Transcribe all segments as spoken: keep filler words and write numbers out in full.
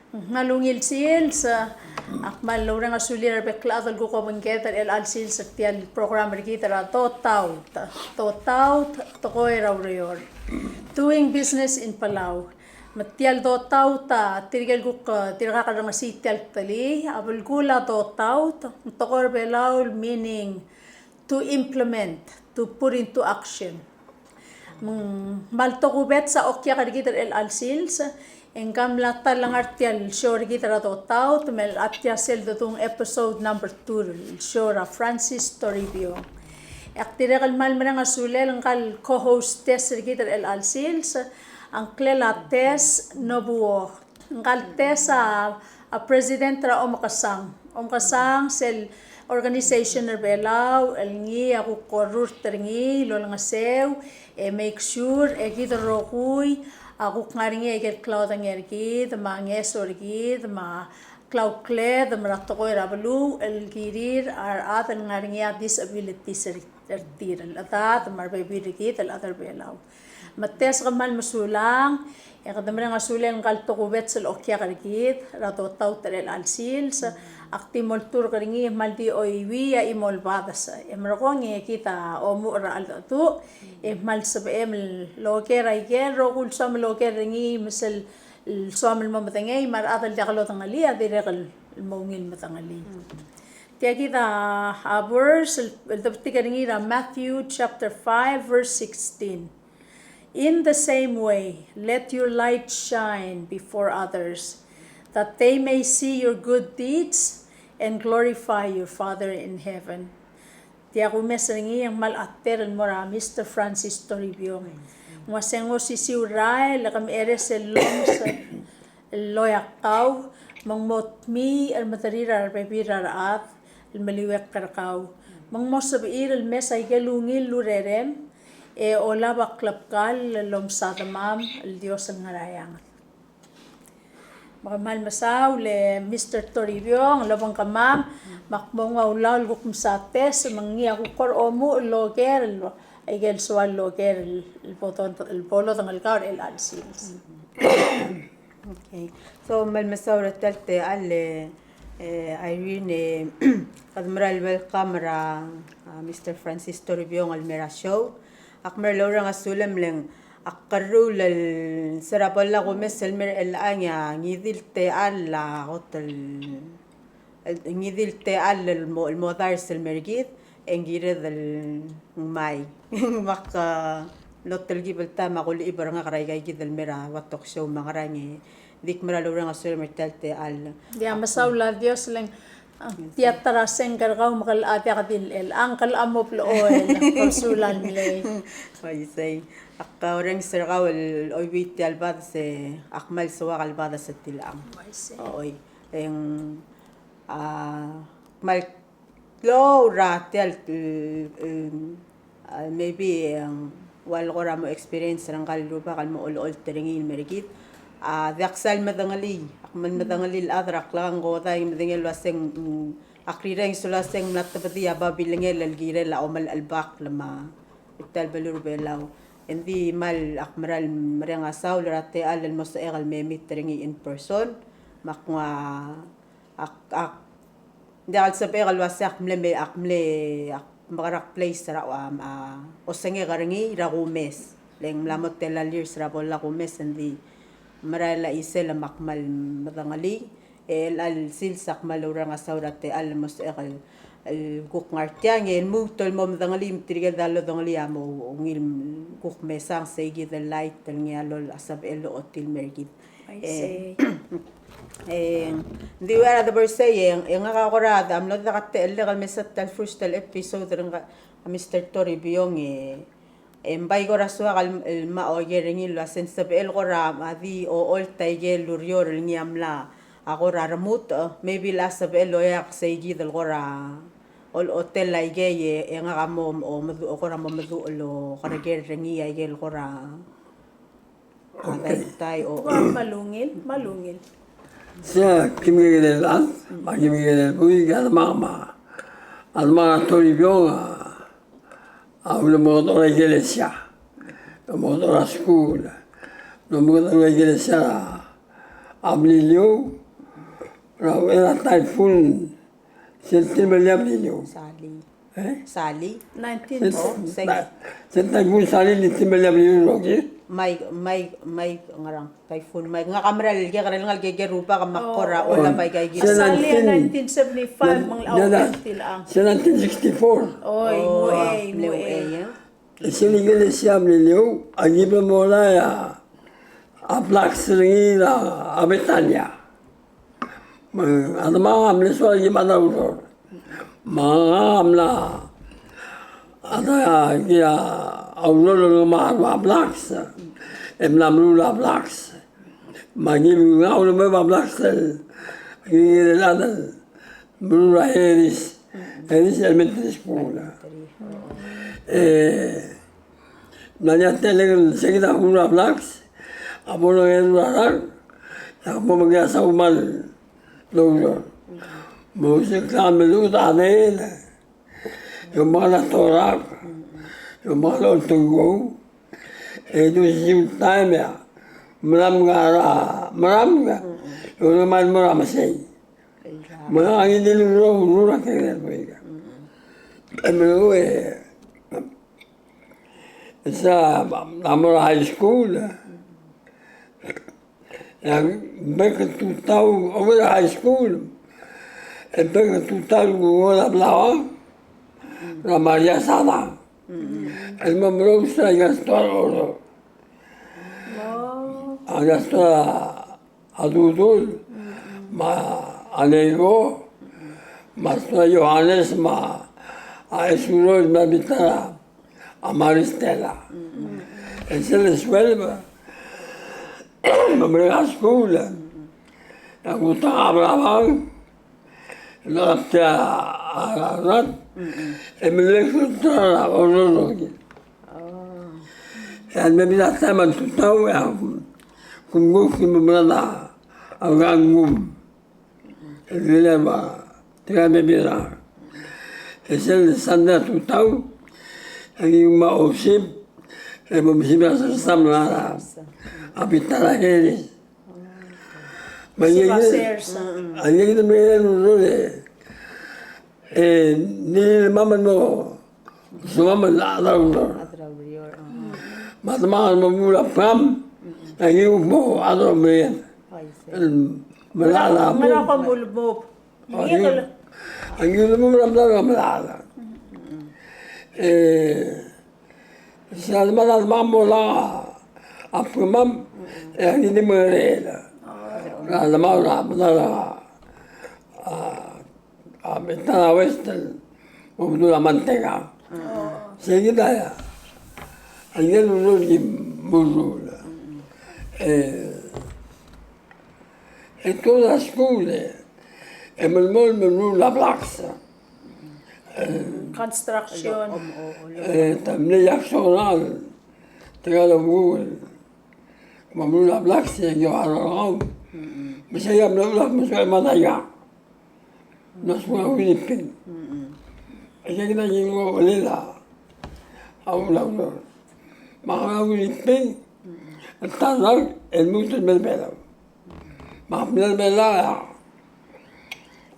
Ng kmal ungil sils, a kmal oureng a sulir a rebek el chad el kuk obengked er chelecha el sils er tia el program er kid er a Dotaut. Dotaut, tekoi er a ureor. Doing business in Palau. Me tia el Dotaut a tirke el kuk, e, tirka el rengesii tia el telii, a belkul a Dotaut, ng tekoi er a Belau el meaning to implement, to put into action. Me ng kmal tokubets a okiak er kid er chelecha el sils, e ng kmal ta el ngar tia el show er kid er a Dotaut, me a tia sel dedung episode number two el show er a Francis Toribiong. E ak dirrek el kmal mereng a sulel ngka el co-hostess er kid er chelecha el sils, a ngklel a Tess Nobuo. Ngka el Tess a, a president er a Omekesang. Omekesang sel organization er Belau el ngii a kuk orrurt er ngii el olengeseu, e make sure e kid el rokui a kuk ngar er ngii a ikel klaodengei er kid, me a ngeso er kid, me a klaukledem er a tekoi er a beluu el kirir a rechad el ngar er ngii a disabilities er, er tir el chedad me a rebebil er kid el chad er Belau. Me Tess, kmal mesulang, e kede mereng a sulel ngka el tokubets el okiak er kid er a Dotaut er chelecha el sils. Ak di molturk er ngii e kmal di oiuii a chimo el bades. E merekong e kid a omuchel er a cheldecheduch, e kmal sebechem el oker a ikel rokui el soam el oker er ngii me sel soam el mo medengei, me a rechad el diak lodengelii a dirrek el mo ungil medengelii. Tia kid a, a verse el, el debetik er ngii er a Matthew chapter five, verse sixteen. In the same way, let your light shine before others, that they may see your good deeds and glorify your Father in heaven. Tia kumes er ngii e ng kmal a tedei el mo er a Mister Francis Toribiong. Ng ua se ng osisiu el rael e ke mecheres el llomes el loia kau, me ng mo dmiich el mederir a rebebil er a rechad el meliuekl er kau. Me ng mo sebechir el mes a ikel ungil el urerem, e olab a klebkall el omsa Demam el Dios el ngar er a eanged. Me kmal mesaul e Mister Toribiong, el obengkemam, me ak mo nguu a ulaol el kuk msa Tess, me ngii a kuk kora omuchel el oker, el, ikel soal el oker, el, el bo don-, el bo lodengelkau er chelecha el sils. Okay. So, kmal mesaul er tia el techall, e, e, Irene, e, kede mera el welcome er a, a, Mister Francis Toribiong el mei er a show. Ak mera el oureng a sulem el ng, ak kerruul el se er a bo lak kumes el mei er chelechang e a ngii di el techall a kot el, el, ngii di el techall el mo, el mo dars el mei er kid, e ng kired el ngmai. Me ak, a, lotelkib el taem me ak ulechib er ngak er aika kid el mei er a ua talk show me a ngerang e di kmal oureng a sulem er tia el techall. Ia, mesaul a Dios el ng, a, tia ta er a sengk er kau me ke locha diak di el, a ngke el locha mo blechoel, ke mesulang el mlei. Uaisei. Ak orrenges er kau el oiuii tia el bades e ak kmal soak el bades er tilechang. Uaisei. Oi. E ng, a, kmal klou er tia el, e, e, a, maybe, e, ng ua el kora mo experience er ngka el rubak el mo olecholt er ngii el mei er kid. A, diak sal medengelii, ak kmal medengelii el chad er a klekankodai, medengei el uaseng, mm, ak rirenges el uaseng mla tebedii a babilengel el kirel a omelechelbakl me a tia el beluu er a Belau. Engdi kmal ak mera el mereng a saul er a techall el mo sebechek el me meet er ngii in person, me ak nguu a Ak, ak, ng diak el sebechek el uasei ak mle, me ak mle, ak mekerang a place er a, a, osengek er ngii er a kumes. Le ng mla mo tela el years er a bo lak kumes, engdi merael a chisel me ak kmal medengelii. E chelecha el sils e ak kmal oureng a saul er a techall el mo sebechek el, el kuk ngar tiang, e lmuut el mo medengelii me tirke el diak lodengelii a mo ungil kuk mesang, sei kid el light el ngii a lolsebechel el ochotii el mei er kid. E, e, ng di ua er a debo er sei, e, e ngak a kora, a mlo diak a techellek el mesa ta el first el episode er ngka, a Mister Toribiong, e, e ng bai kora soak el, el mo oker er ngii el uasei ng sebechel kora a di ocholt a ikel ureor el ngii a mla, a kora remutech, e, maybe el sebechel el oeak sei kid el kora olechotel a ikei, e, e ngak a mo, o medu-, o kora mo meduch el okereker er ngii a ikel kora Okay. Ua kmal ungil, kmal ungil. Sei a kim kekerei el chad, me a kim kekerei el buik, a demak me a, a demak a Toribiong a, a ulemekedechor a ikelesia, ulemekedechor a skuul, ulemekedechor a ikelesia er a, A Beliliou, er a, er a typhoon, sel tir el meliou a Beliliou. Sali. Eh? Sali. Nineteen. Sel, oh, sel, sel typhoon Sali, tir el meliou a Beliliou el rokir. Mike, Mike, Mike, ngerang. Typhoon Mike. Ngak a mera el kekerei el ngar er a kekerei el rubak me ak kora, oh, oba ika ikid. Sel nineteen, nineteen seventy-five, me ng mla, sel nineteen sixty-four. Oi, oh, mo e, mo e. E sel ikelesia a Beliliou, a ki bo molai a, a blacks er ngii er a, a Betania. Me a demang a mle soal a ki mad er a ureor. Me a mla, a ta, a ki a, a ureor el ngar er a blacks. E mla meruul a blacks. Me a ki nguu a ureor er a blacks el, ki ngii el chad el meruul a Harris, Harris Elementary School. E, mla er ngii a telek el se kid a meruul a blacks, a bo longeru er a rak, e a bo mekngit a saum el oureor. Me ng ua se kid a meluut a deel, e omengal a torak, e omengal a oltunguu, e di osisiu el taem e a meramk a, meramk, e omengal mo er a mesei. Me a ngii di el ureor, ureor a kerel el buik. E me ng ua e, e se a, a mo er a high school, e a bek el tutau, a mo er a high school, e bek el tutau el kuk ngodech a blauang er a Maria Sada. El mo merous er a ika stoa el oro. A ika stoa a Dudul, me a Neiko, me a stoa a Johannes, me a Esuroi, me a bita er a Maristela. E sel sueleb, me mereng a skuul, e a kutang a blauang, el olab tia a rat, e melekoi er a orrenges. E a mle mera el taem a tutau, e a kumkuk, ki mo merang a, a kangkum. E le me a, tirka el mle mera. E sel Sandei a tutau, e aki nguu a osip, e mo mesisiich a sersam er a, a bita er a Harris. Me a ngii, a ngii di mle ureor e, e, ng di lemam el mo, sumam el chad er a ureor. Me a demam el mo meruul a program, e aki mo chad er a ureor. El melai a mo. Ngera ko mo lebo? A ngii, a ngii el mo er a melai a melai. E, se a lemam, a lemam a mo lak a program, e a ngii di mo er a, a lemam a mo er a, a, a, Betania West el mo bedul a manteka. Se kid a, a ngii el ureor el ki meruul. E, e tuobed a skuul, e melemolem el meruul a blacks. E, construction. E, te mle iaksong er a, tirka el obengkel. Me a meruul a blacks, e aki ouchais er kau. Me sei a mle ulak me sei a mad aika. Ng soak a Winnipeg. Aika kid a ki nguu a uchelel a, a uchul a ureor. Me a Winnipeg, el ta el rak, e lmuut el mei er a Belau. Me a mle er a Belau,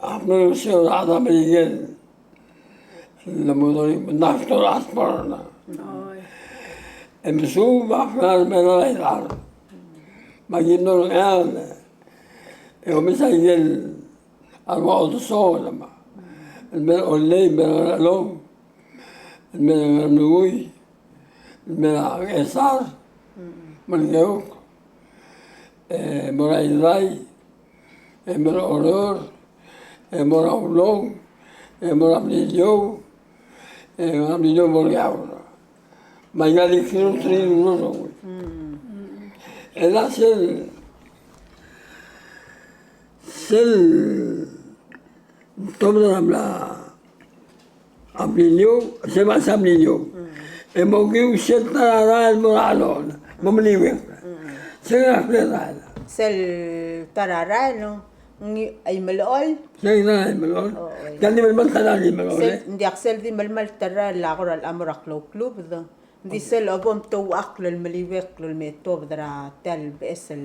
a mle er a Belau, a mle er a Belau, a mle er a Belau, el mo er a Doctor Osborne. E mesuub a mle er a Belau, me a ki mlo er a Belau, e omes a ikel a rua oldesuel me a, el mei er a Ollei, el mei er a Ngerchelong, el mei er a Ngeremlengui, el mei er a Ngchesar, me a Ngeaur, e mo er a Irrai, e mo er a Oreor, e mo er a Ulong, e mo er a Beliliou, e mo er a Beliliou mo er a Ngeaur. Me aika di kirir el ureor. E le sel, sel tobed er a mla a Beliliou, se me a se a Beliliou. E mo okiu sel ta er a rael el mo er a Chelechol, mo meliuekl. Se ngera a rael? Sel ta er a rael, no? Ng Imelechol? Se ngera a Imelechol? O, oi. Tia el di melemalt a rael el Imelechol, e? Ng diak, sel di melemalt a rael a kora el mo er a klauklubed. Ng di sel bo mtouchakl el meliuekl el me tuobed er a tia el beches el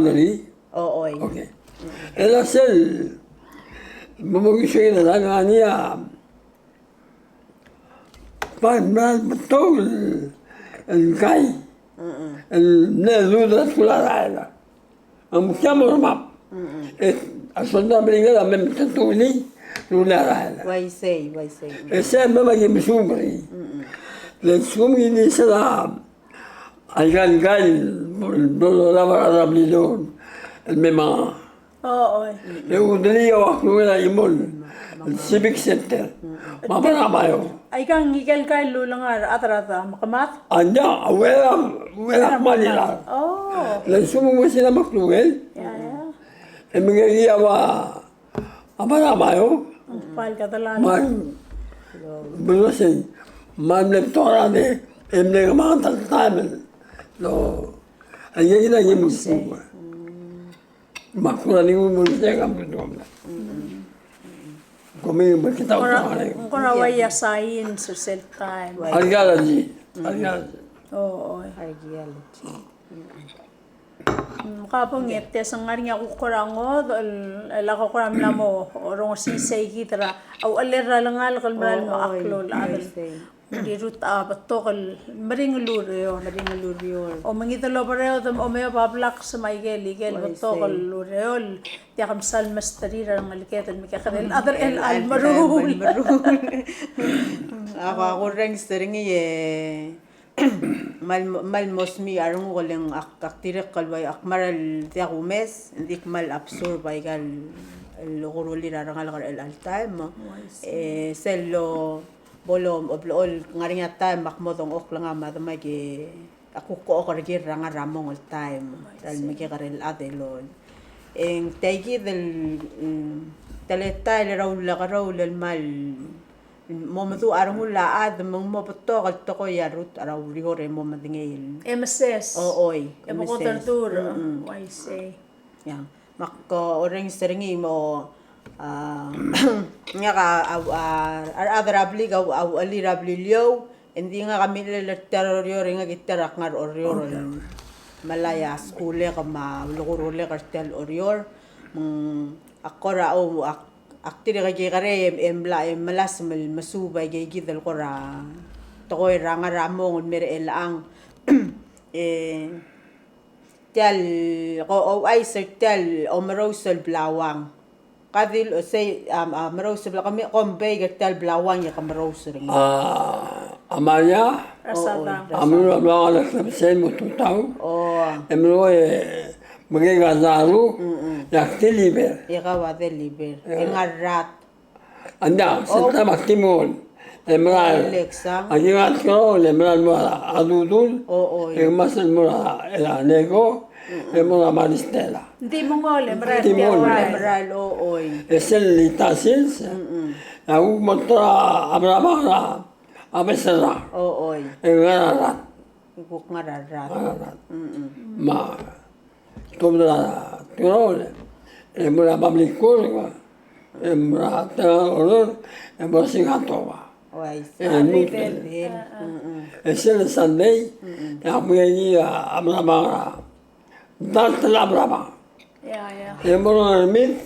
Boundary. O, oi. Okay. E a sel, mo mo kisei na ngii a, pa, me a betok el, el kai. Mm-mm. El mle lulii a rael. Ng mo kiei mo er a map. Mm-mm. E a soldau Merikel a mle metetuklii el lulii a rael. Uaisei, uaisei. E sei a mle mei a ki mesumeri. Mm-mm. Le sumekii sel a, aika el kai el bo lolab er a rechad er a Beliliou el mei me a O, oi. E udelii a ua klungel a chimo el Civic Center. Me a Barabaio. Aika ngike el kai el ulengar a rechad er a mekemad. A ng diak, a uchei er a, uchei er a kmal er a. O. Le lsekum ng uaisei a meklungel. Ia, ia. E mengerechii a ua, a Barabaio. Ng kmal kedelal. Me ng, me ng uaisei. Me ng mle betok a rechad e mle kemanget el taem el. Lo. Aika kid a ki mo sumekii. Me a kora ngii a mo er tiang a mle. Kora, kora uaia science er sel taem. Archaeology. Archaeology. O, o. Archaeology. Mm, ka bong e te se ngar er ngii a kuk kora ngodech el, el ak kora mla mo rongesii sei kid er a, a uchelel er a lengalek el merael me a klou el chad el. Rirut a betok el meringel el ureor. Meringel el ureor. O mengid el obereod me a omeob a blocks me a ikel, ikel betok el ureor. Diak msal mesterir a rengeleked el mekekerei el chad el, el meruul. Meruul. A ko, a kurrenges er ngii e kmal, kmal mo smiich a renguk el ng ak, ak dirrek el bai ak mera el diak kumes, ng di kmal absorb aika el, el okerulir a rengalek er chelecha el taem. E sel lo Bo lo, bo lo ngar er ngii a taem me ak mo dengchokl ngak me a demaik e ak kuk oker er kid er a ngar er a mong el taem er a lemekekerei el chad el ol. E ng tia kid el, mm, teletael er a ulekerreu el kmal mo meduch a rengul a chad me ng mo betok el tekoi a rut er a ureor e mo medengei el. E meses. O, oi. E mo meses. Kotertur. Mm-mm. Uaisei. Ia, me ak orrenges er ngii mo, a, ngak a, a, a, a rechad er a blik a, a, a uchelii er a Beliliou, e ng di ngak a milil er tia el ureor, e ngak a tia el kngar er a ureor. Okay. Melai a skulek me a ulekurulek er tia el ureor, me ng ak kora, o, ak, ak dirrek el kekerei e, e mla, e melasem el mesuub aike kid el kora tekoi er a ngar er a mong el mei er chelechang. E, Tia el, ko ouchais er tia el omerous el blauang. Ka di el, sei, a, a, omerous el blauang, kemiu, kom beik er tia el blauang e ke merous er ngii. A, a Maria. Rasada. A mlo, a mlo er a klebesei el mo tutau. O. E mlo e, mekei a daru. Mm-mm. E ak deliver. E kau a deliver. E. E ngar er a rat. Ng diak, sel taem ak di mong. E mera el. Alexa. Aki ngar er a kerol, e mera el mo er a Dudul. O, oi. E kmal sel mo er a, er a Neko. Mm-mm. E mo er a Maristela. Ng di mong el, e mera el. Di mong. E mera el, o, oi. E sel di ta sils. Mm-mm. E a kuk mo er a, a mera el mo er a, a Beserra. O, oi. E ngar er a rat. Kuk ngar er a rat. Ngar er a rat. Mm-mm. Me a tuobed er a kerol, e mo er a Bamlikur, e mo er a Tengaroror, e mo er a Singatoba. O, uaisei. E lmuut. Mm-mm. E sel Sunday, mm-mm, e ak mei er a Abramang, a dart el Abramang. Ia, ia. E mo er a Ngermid,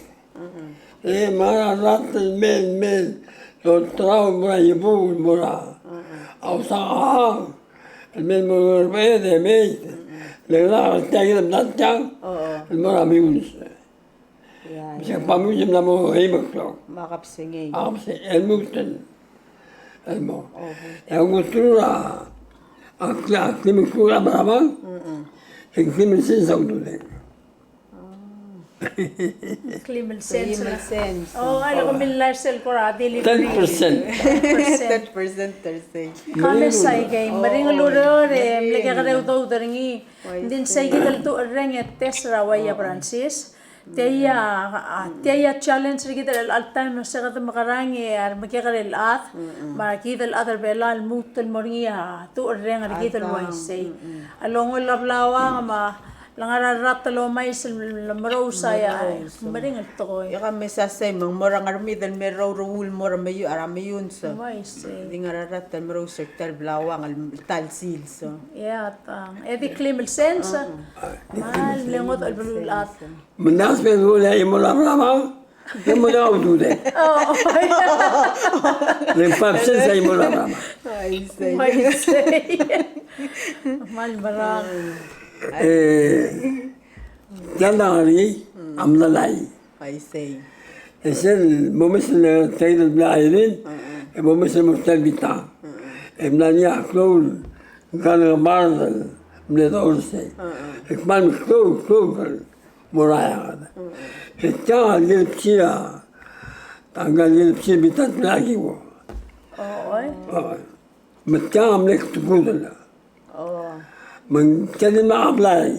mm-mm, e mera el rat el mei, mei, el olterau el mo er a Iebu, el mo er a, mm-mm, Ausakahang, el mei el mo er a Ngerbeched e mei. Mm-mm. Le ngak a tia kid el mla tiang, o, o, el mo er a Miuns. Ia, ia. Me se kbo er a Miuns e mla mo eim el klok. Me a kebesengei. A kebesengei, el lmuut el. El mo. O, e ng ultuil er a, a kli-, a klim el kluk er a Abramang. Mm-mm. E ng klim el sens a ududeng. Klim el sens. Klim el sens. O, a leko millai sel kora delivery. Ten percent. Ten percent. Ten percent, Thursday. Ka mesa ikei, meringel el ureor e mle kekerei a udoud er ngii. Ng di sei kid el tucherreng e test er a uaia Francis. Tia, a, tia challenge er kid er chelecha el taem, se kede mekerang e a remekekerei el chad, me a kid el chad er Belau a lmuut el mo er ngii a tucherreng er kid el uaisei. A longel a blauang me a Le ngar er a rat el omais el merous a ia, meringel tekoi. Ia ka mesa sei me ng mo er a Ngermid el me rrau er a Uul el mo er a Meiu-, er a Meiuns. Uaisei. Di ngar er a rat el merous er tia el blauang el ta el sils. Ia tang. E di klim el sens. Mal lengot el beluulechad. Me ng diak sel beluulechad e mo er a blauang. Ke mo dau dude. Oh. Ng five cents a imo el rama. Uaisei. Uaisei. Mal merang. E, tia el ngar er ngii a mlalai. Uaisei. E sel momes el tia el bla Irene, e momes el mo er tia el bita. E mla er ngii a klou el ngar er a bard el mle dor sei. E kmal klou, klou, klou. Mo er a eanged. E tia a ngelekel a bchi a, a ngelekel a bchi a bita el bla Kiuo. Oi. Me tia a mle kdukudel. Me tia a di mla blai.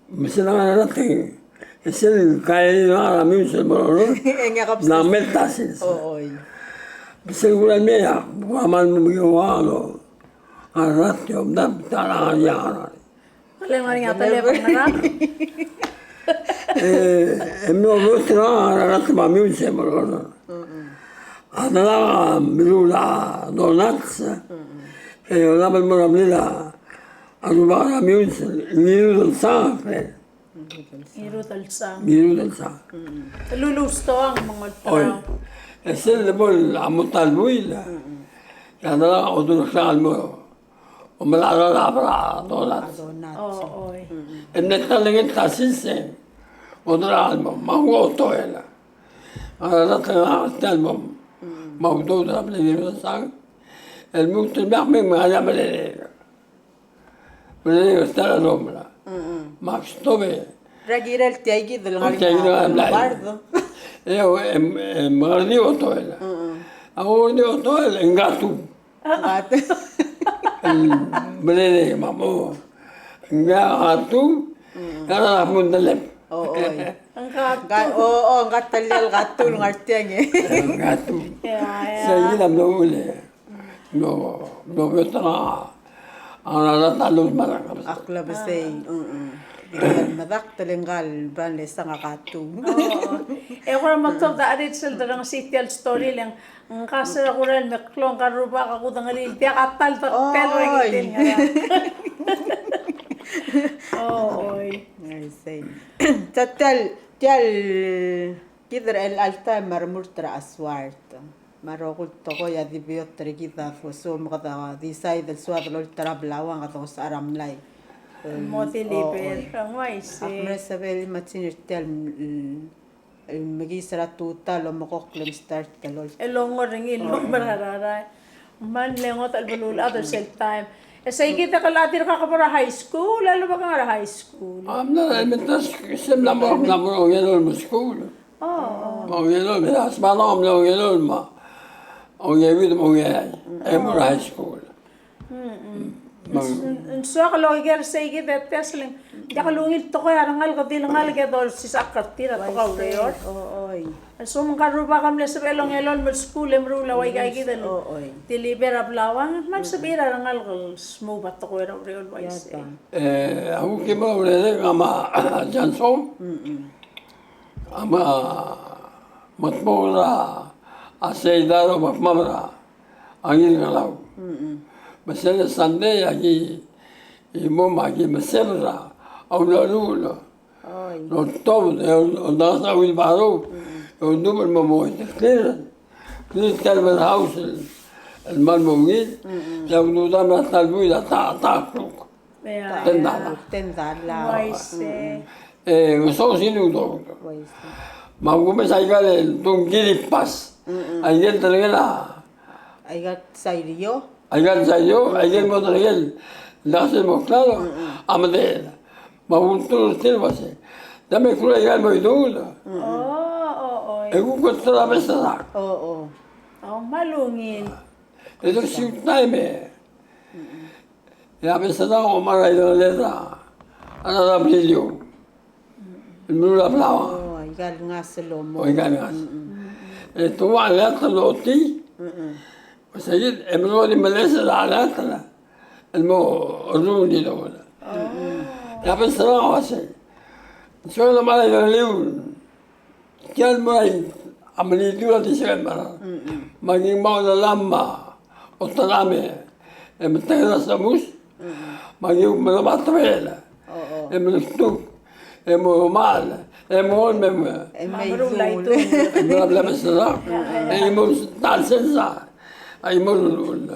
Me sel ngar er a rat e sel kael el ngar er a Meiuns el mo er a Oreor. Ng mla mei el ta sils. Oi. Me sel kuk mei a, kuk mla mo mei a ua lo. A rat e omdasu a ta er a ngar er a Ng le ngar er ngii a telebek el ngerang. E, e mlo, mlo tela a rechad me a Meiuns e mo er a Oreor. A delak a milul a donuts. E olab el mo er a blil a rubak er a Meiuns, Ngirudelsang. Ngirudelsang. Ngirudelsang. Lulustoang me ng olterau. Oi. E sel lebo el a mo ta el buil. E a delak a odurokl el mo Omelai er a rechad er a donuts. A donuts. O, oi. E mle ta el ngii el ta sils e ng oderang el mo, me a Otoel. A rechad er a Otoel el mo, me a udoud er a blil a Ngirudelsang. El lmuut el bla kmei me ng ngar er ngii a merek. Merek er tia el lomel. Me a stob e. Rak el tia kid el ngar er ngii a blai. E, e, e, me ng ngar er ngii a Otoel. A ngar er ngii a Otoel, e ng katu. Katu. Belele, mamo. Ngka katu, ngka a mo delep. O, oi. Ngka katu. O, o, ngka a telial katu el ngar tiang e. Ngka katu. Ia, ia. Sei kid a mlo ule. Mlo, mlo beot er a, a rechad a lolem a klebesei. A klebesei, mm, mm. Medakt el ngka el bla lesang a katu. O, o. E kora mo tuobed a cherit sel derrengesii tia el story le ng Ngka sel kurael me klou, ngka el rubak a kudengelii, diak a ta el dektel er a ngii. Oi. O, oi. Ai sei. Tia el, tia el, kid er chelecha el taem me a remurt er a Aswart. Me a rokui el tekoi a di beot er kid a dosu me kede decide el soad el olterau a blauang e dosa er a mlai. Mo deliver. Oi. Ng uaisei. Ak mera el sebechel el imagine er tia el, mm, el mekiis er a tutau el omekokl e mstart el ol. El ongor er ngii el mo merarai. Me ng mle ngodech el beluulechad er sel taem. E sei kid a kuk dirkak bo er a high school, a lebo kuk ngar er a high school. A mla er a elementary school, se mla mo, mla mo er a Ongelolem el school. O, o. Me a Ongelolem, me a Smanong, mla Ongelolem, me a Ongeuid, me a Ongeai. E mo er a high school. Mm, mm. Ng soak el oker sei kid e tes el ng diak lungil tekoi a rengalek, di le ngalek e dolsisechakl er tir a tekoi a ureor. Oi. A lsekum ngka el rubak a mle sebechel el ongelolem el skuul e meruul a uaika kid el deliver a blauang, me ng sebechir a rengalek el smuub a tekoi er a ureor el uaisei. E a kuk ki mla urerek a me a Johnson. Mm, mm. A me a metmokl er a Seidaro me a kmam er a a Ngirngelau. Mm, mm. Me sel Sunday a ki, ki mo me a ki mesebel er a uleruul. Oi. Loltobed, e oldanges a wheelbarrow. Mm, mm. E oldubech el mo mo clear. Clear tia el warehouse el, el kmal mo ungil. Mm, mm. E a udoud a mla ta el buil a ta, ta el kluk. Ten dollar. Ten dollar. Uaisei. E, ng soak el udoud. Uaisei. Me a kumes aika el dungkiri pas. Mm, mm. Aika el terengel a. Aika el sairio. Aika el sairio, aika el mo terengel. Ng diak sel mo klalo. Mm, mm. A medechel. Me a ultuil er tir el uasei. Diak me klou aika el mo iduul. Mm, mm. O, o, o. E kuk kot er a beserak. O, o. O, me a lungil. E te siu taem e. Mm, mm. E a beserak a omerael er a, a rechad er a Beliliou. El meruul a blauang. O, aika el ngas el omo. O, aika el ngas. Mm, mm. E te ua el eat el otii. Mm, mm. Me sei kid, e meruul a di melesel a eat el, el mo erung el dilu. O. Mm, mm. E a bes er a uasei. Soal a mera el liu. Tia el mera a melilu er a di sel mera. Me a ngii me a Otelam me a Otelam e, e me te er a semus. Me a ngii me a Tebel. E me ltuk. E mo mal. E mo me me. E me a bla bla bla. E mo tal sensa. Ai mo lulul.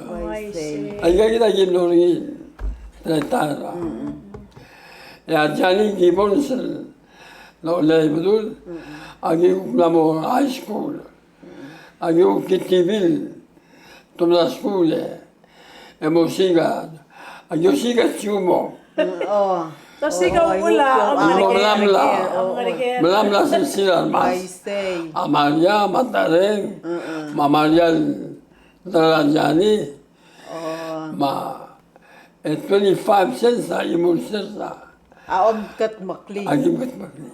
Aika kid a ki mlo er ngii. Tela ta er a. E a Jani Gibbons el Lo, le Ibedul, a ki kuk mla mo high school. A ki kuk kitibil, tomla school e. E mo siik a, a ki osiik a Chumo. Mm, oh. Osiik a uchul a, oh, mla, mla, mla sel sila mas. I see. A Maria, Matareng, me a Maria el Darajani. Oh. Me a, e twenty-five cents a imul sers a. A omkedmeklii. A omkedmeklii.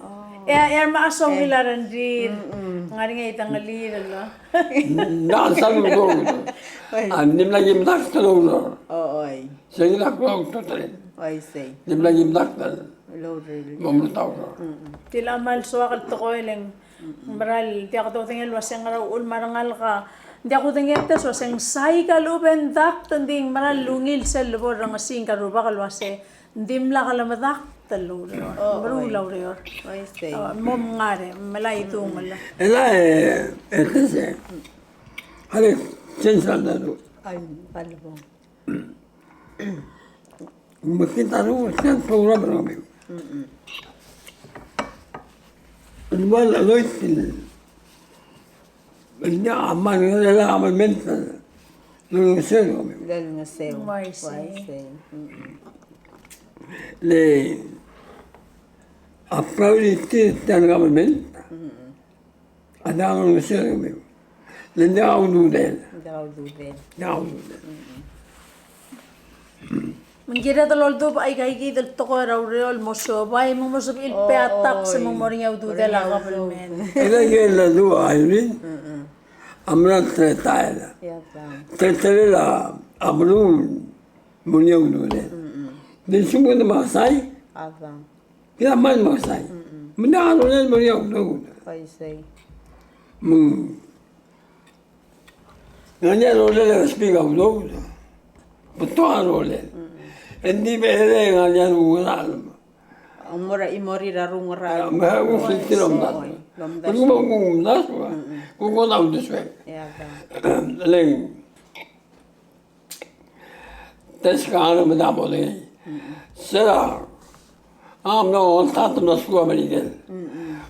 E a, e a me a song e, ila rengrir, mm, ngar er ngii a idengelii el. Ng diak el sal udoud. Oi. A ng dimlak ki medakt el oureor. O, oi. Sei ng diak el klou a ultutelel. Oi, sei. Dimlak ki medakt el. Oureor. Mo metaut. Mm, mm. Tia a kmal soak el tekoi el ng Ng mera el diak kudengei el uase ngera uchul me a rengalek a, ng diak kudengei el uase ng saik a lechub e ng dakt, ng di ng mera el ungil sel lebo el rengesii ngika el rubak el uase ng dimlak lemedakt el oureor. Oh, meruul a ureor. Oi, sei. Oh, mo ngar e, melai a idungel. Elai, e, e, te se. Are, change er a daru. Ai, albo. Me kid a renguk, se el program er kemiu. Mm-mm. El ua loit el, el diak a mle ngar er a kabelment el olengeseu er kemiu. El olengeseu. Uaisei. Uaisei. Mm-mm. Le a priority er tia el kabelment. Mm-mm. A diak a olengeseu er kemiu. Le ng diak a ududel. Diak a ududel. Diak a ududel. Mm-mm. Me ng kired el oldubech aika kid el tekoi er a ureor el mo sobai, me ng mo sebechir el pay a tax, me ng mo er ngii a ududel a government. E le aike el lua, Irene. Mm-mm. A mera el teletael. Ia, tang. Teletelel a beluu el mo er ngii a ududel. Mm-mm. Di lsekum e ng mekesai. A, tang. Kid a kmal mekesai. Mm-mm. Me ng diak a rolel el mo er ngii a udoud. Oi, sei. Me ng ngar er ngii a rolel el rubak a udoud. Betok a rolel. Mm-mm. Engdi me e ngar er ngii a rungerachel. Ng mo er a chimorir a rungerachel. Me a kuk sel tir a omdasu. Oi, lomdasu. Kuk mo kuk omdasu. Mm-mm. Kuk mo omdasu. Ia, tang. Le ng Te skang me dam olei. Sera a mlo oltat el mlo skuul er a Merikel.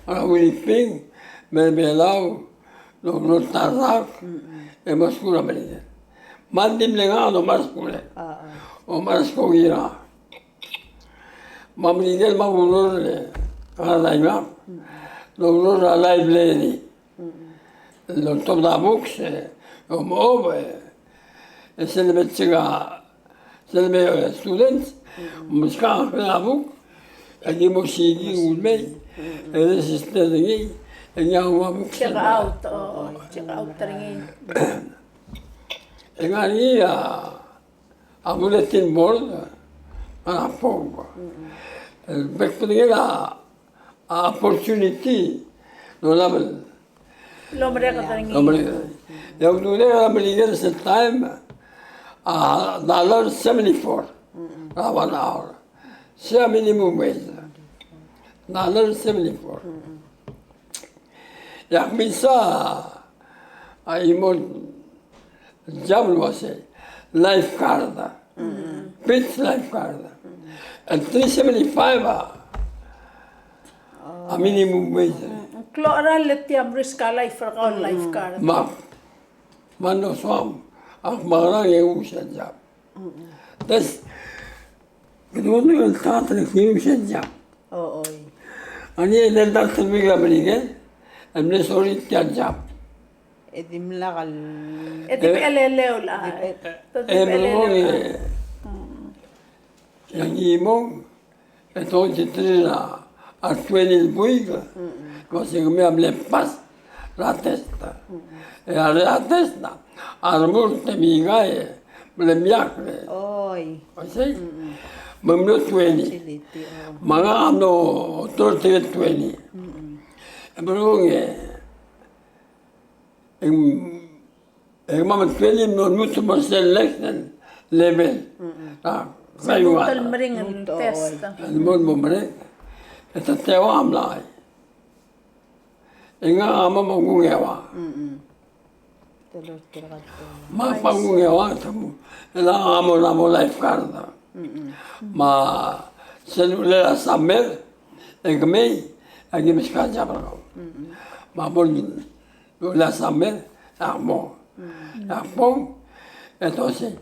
A Winnipeg, me a Belau, el mlo ta el rak, e mlo skuul er a Merikel. Me ng di mle ngar er a omerael el skuul. Omerael el skuul er a. Me a Merikel me a ureor er a, a, el oureor er a library. El oltobed a books, e, omeob, e, e sel lebo el chek a, sel lebo el students, meskak a book, e aki mo siik el mei, e register er ngii, e ngii a ua books. Check out, o, check out er ngii. E ngar er ngii a, a bulletin board, a, a, bek el bedengel a, a opportunity, el olab el lomerek er ngii. Lomerek er ngii. E a ududel er a Merikel er sel taem, a, dollar seventy-four, a, one hour. Sei a minimum wage. Dollar seventy-four. E ak mesa a chimo el job el uasei, lifeguard. Beach lifeguard. El three seventy-five a, a minimum wage. Ng klou a cheral el tia el risk a life er kau el lifeguard. Me ak, me ng soam, ak mekerang e nguu sel job. Tes, kede ua el ta el ngii sel job. O, oi. A ngii el ta el ta el week er a Merikel, e mle sorir tia el job. E dimlak el, e di mecheleleu el, a, e mlo, e, e a ngii mong, e twenty-three a, a twenty el buik, el uasei kemiu a mle pass er a test. E a, er a test, a remurt e mei e Mle miak. Oi. Oi sei. Mm-mm. Me ng mlo twenty. Facility, oh. Me ngak a mlo thirty, twenty. Mm-mm. E merekong e, e ng, e kemam el twenty el mlo lmuut el mo er sel next level. Mm-mm. A, sel lmuut el meringel, test. El lmuut el mo merek. E te teua a mlai. E ngak a mo kung eua. Mm-mm. Me a kung eua, e le ngak a mo, a mo lifeguard. Mm-mm. Me sel uchelel a summer, e kemei, e aki meskau a job er kau. Mm-mm. Me a bo el uchelel a summer, e ak mo. Mm. E ak mo, e te ua sei.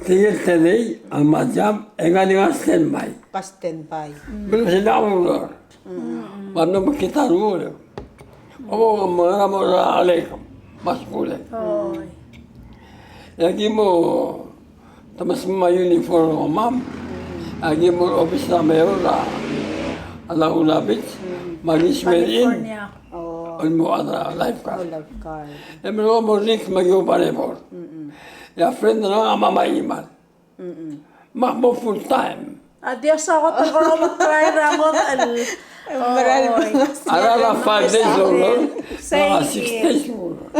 Tirke el tedei a mla job, e ngak a di ngar er a standby. Ka standby. Blo sel a ureor. Mm. Me a mlo mekngit a ureor. Obo, me a mera el mo er a lake, me a skuul. Oi. E aki mo, te meskemam a uniform er kemam. E aki mo er a obis er a mayor er a, er a Laguna Beach. Mm. Me aki swear in. California. Oh. El mo er a lifeguard. Oh, lifeguard. E merekong e mo risk me aki oba er a board. Mm-mm. E a friend er ngak a mla me a email. Mm-mm. Me ak mo full time. A Dios a kot el kora mo try er a ngodech el. Oi. A rechad a five days el oureor, sei, a six days el oureor.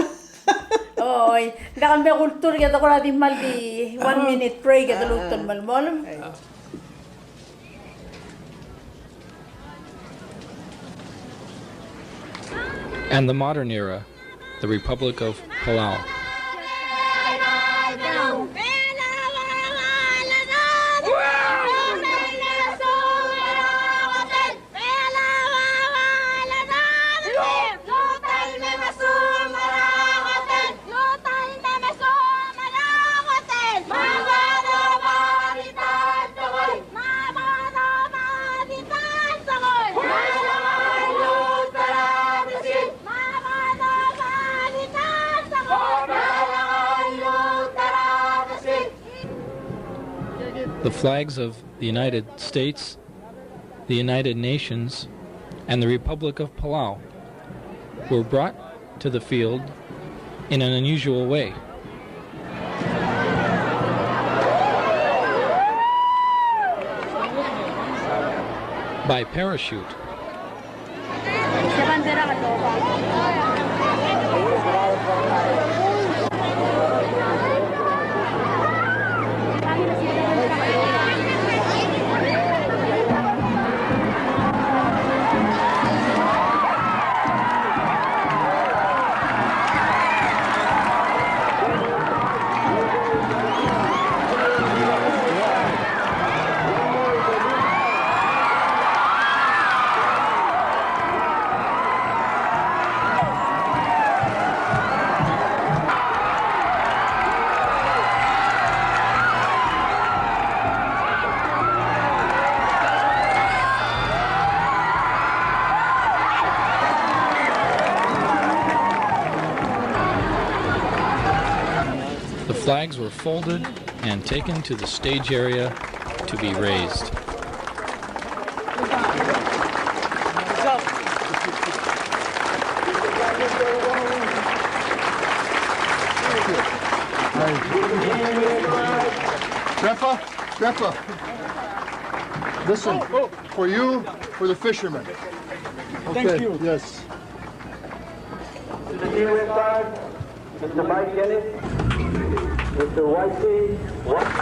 Oi. Ng diak el me kultur, kede kora di mal di one minute break, kede lmuut el melemolem. And the modern era, the Republic of Palau. The flags of the United States, the United Nations, and the Republic of Palau were brought to the field in an unusual way. By parachute. The flags were folded and taken to the stage area to be raised. Grandpa, Grandpa, listen, for you, for the fishermen. Thank you. Yes. Mister Mike Kenneth, Mister Whitey, White.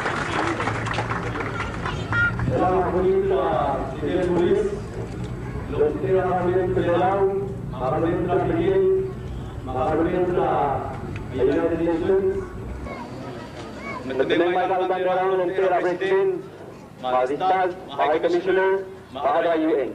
Kailangan ko dito, ah, Fidel Ruiz, Mister Arnel Perelau, Arnel Perelau, Arnel Perelau, United Nations. Mister Mike Albanderang, Mister President, Mr. Stars, High Commissioner, Mr. U N.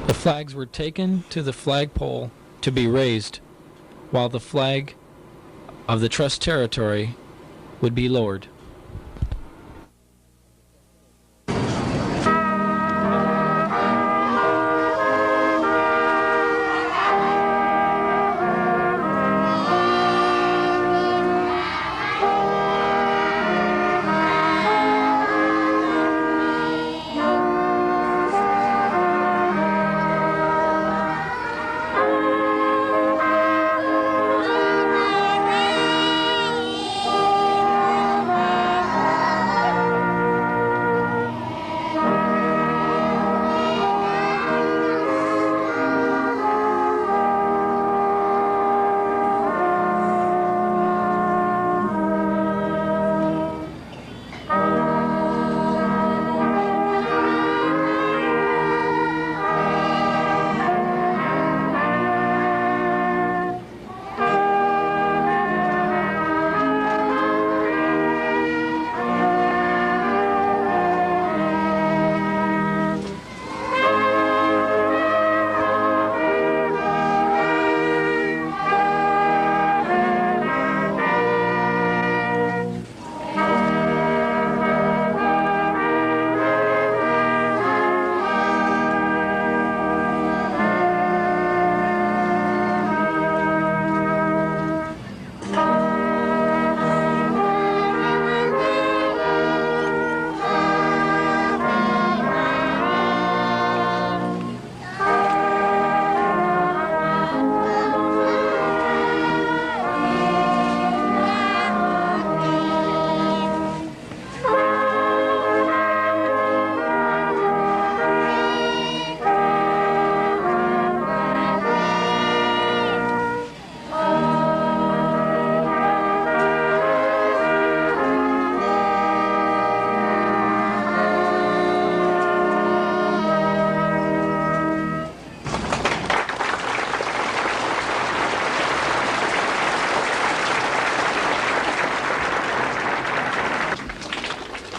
The flags were taken to the flagpole to be raised, while the flag of the Trust Territory would be lowered.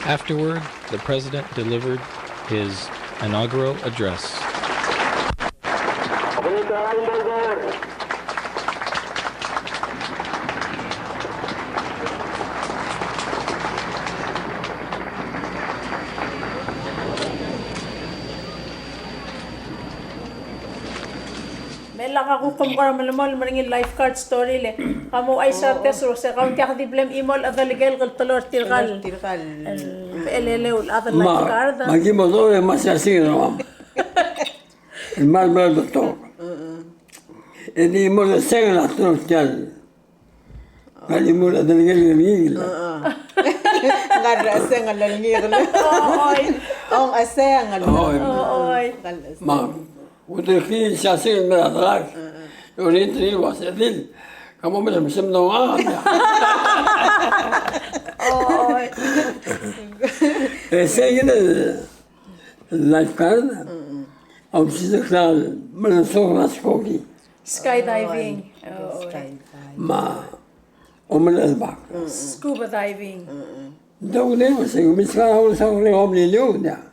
Afterward, the president delivered his inaugural address. Me lak a kuk kom kora melemolem er ngii el lifeguard story le ka mo uaisei er a test er se kau ng diak di blam chimo el chedelekelek el teloi er tirka el, tirka el, el eleu el chad el lifeguard. Me aki mo dmu e me siasing er kemam. El kmal mera el betok. E di mo er a seng el a teloi er tia el Ngar er ngii a chimo el chad el ngikel. Ngar er a seng el ngikel. Oi. Ong a seng el. Oi. Oi. Me a uldesuek el siasing el mera el delak. E oriented er ngii el ua se dil. Ka mo mesmesem el dongang. Oi. E sei kid el lifeguard a ulsisecheklak el melesok er a skoki. Skydiving. Oi. Skydiving. Me a omelechebak. Scuba diving. Ng di ua se ng meskau a ulsaul er a Beliliou, ng diak.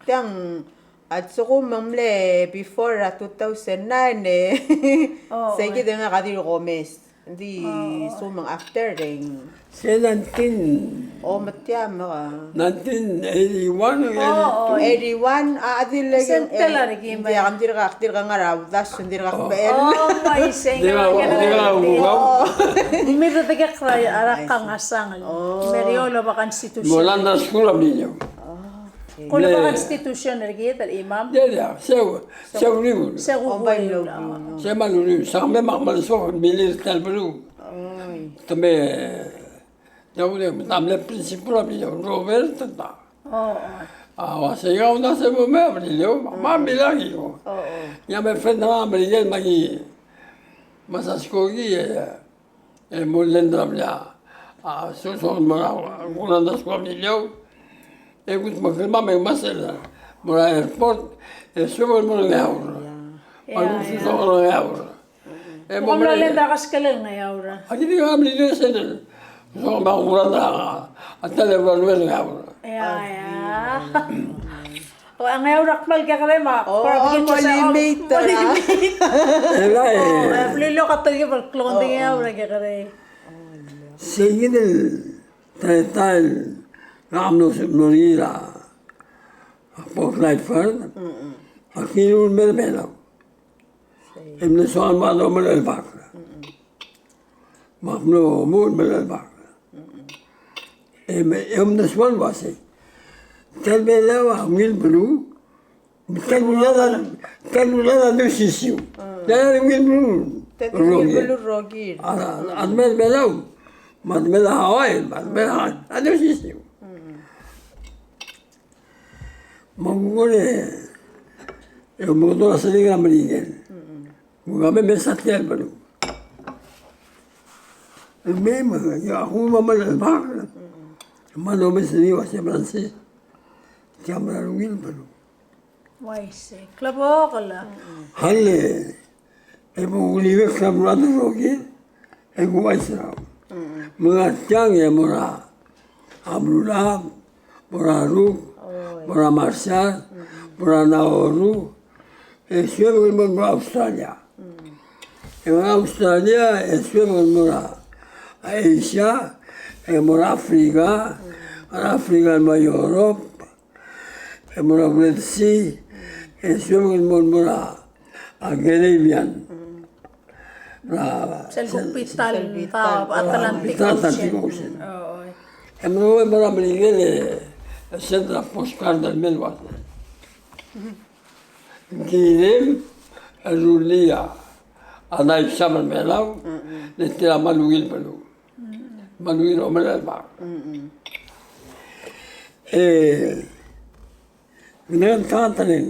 Tiang a lsekum ng mle before er a two thousand nine e. Sei kid e ngak a di komes. Ng di lsekum ng after e ng Se nineteen. O, me tia me a. Nineteen eighty-one, o, eighty-two. Eighty-one, a, a di le. Sel tel a riki me. Ng dirkak, dirkak ngar er a uldasu, ng dirkak bechel. O, me isei. Dirkak, dirkak. Di me de kek er a kangasang. O. Me a Riolo a constitution. Mo landa skuul a Beliliou. O. Kuk a constitution er kid el imam. Ia, ia, se, se uriul. Se uriul. Se kmal uriul. Se kmal uriul. Se kmal melesok el milil tia el beluu. Oi. Te me Ng di ua se ng mle principal a Beliliou, Robert, ta. O, o. A ua se ng ua se mo me a Beliliou, me a Beliliou. O, o. Ng mle friend er a Merikel me aki mesa skoki e, e mo lenda er a Beliliou. A, so, so, mo er a, mo er a skoki a Beliliou. E kuk me kemam e mesa el mo er a airport, e so mo er a Ngeaur. Ia. Me a so mo er a Ngeaur. E mo mla lenda er a kaskel el Ngeaur. Aki di ngar er a Merikel sel. So me a kurang a, a ta el Ngeaur. Ia, ia. O, a ngeaur a kmal kekerei me a, o, kora mo limit, mo limit. Elai. O, e, beliliou a tekoi el klou a ngeaur a kekerei. Sei kid el teletael el mlo, mlo er ngii er a Port Lyford. A kirel el mer a Belau. E mle soal el mo er a Belau el bak. Me ak mlo mo er a Belau el bak. E me, e mle soal el uasei, tia el Belau a ungil beluu, tia el beluu a, tia el beluu a di osisiu. Tia el ungil beluu. Tia el ungil beluu el rokir. A, a, a mei er a Belau, me a mei er a Hawaii, me a mei er a, a di osisiu. Me ng kuk e, e, me ng kuk a sel er a Merikel. Me kemam e mesa tia el beluu. E mei me, e a kuk me a mle bak. Me a lomes er ngii el uasei, Francis, tia mera el ungil beluu. Uaisei, klebokel. Hale. E bo kuliuekl er a beluulechad el rokir, e kuuchais er a. Me ng ngar tiang e mo er a Beluulechad, mo er a Ruk, mo er a Marshall, mo er a Nauru, e suebek el mo er a Australia. E mo er a Australia, e suebek el mo er a Asia, e mo er a Africa, mo er a Africa el mo er a Europe, e mo er a Red Sea, e suebek el mo, mo er a, a, Caribbean. Er a, sel, sel, kuk bita el, sel bita el, a, Atlantic, Atlantic Ocean. Ocean. O, o. E mo, mo er a Merikel e, e send er a postcard el mei el uasei, ng kirem el rullii a knife shop er a Belau, le tir a kmal ungil beluu. Me ng ungil omerellel el bak. E ng ngar er ngii a ta el,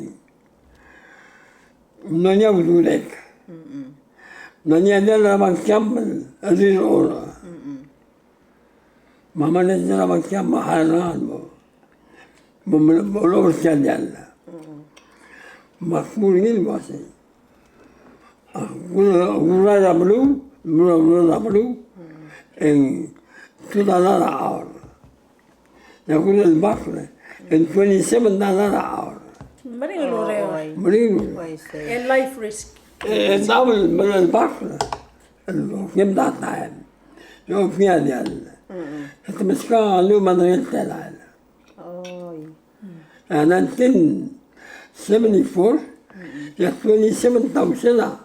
ng ngar er ngii a ululek. Ng ngar er ngii a diall er a bank er kemam el rirechorech. Me a manager er a bank er kemam a hire er ngak el mo, mo, mo, mo loba er tia el diall. Me ak mo er ngii el uasei, a, kuk, kuk er a beluu, kuk er a beluu, e ng two dollar a hour. E a kuk el bak, e ng twenty-seven dollar a hour. Meringel el ureor. Meringel el ureor. E life risk. E, e double, me ng bak. E ng okiu a taem. E okiu a diall. E te meskak a lluich me a edei el telael. Oi. A nineteen seventy-four, e a twenty-seven thousand a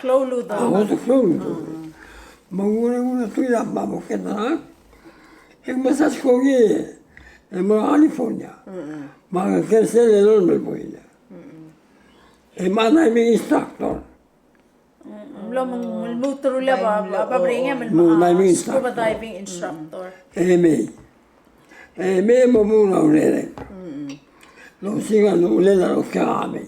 klou el udoud. A, klou el udoud. Me ng ua, ua, tuid a bab, okiu a ta, e ng mesa skoki el mo er a California. Me a kersel el mo er a Melbourne. E me a diving instructor. Mlo, me ng lmuut el rullii a, a, a, a, scuba diving instructor. E mei. E mei me mo er a urerek. Losiik a uchelel a rokui a mei.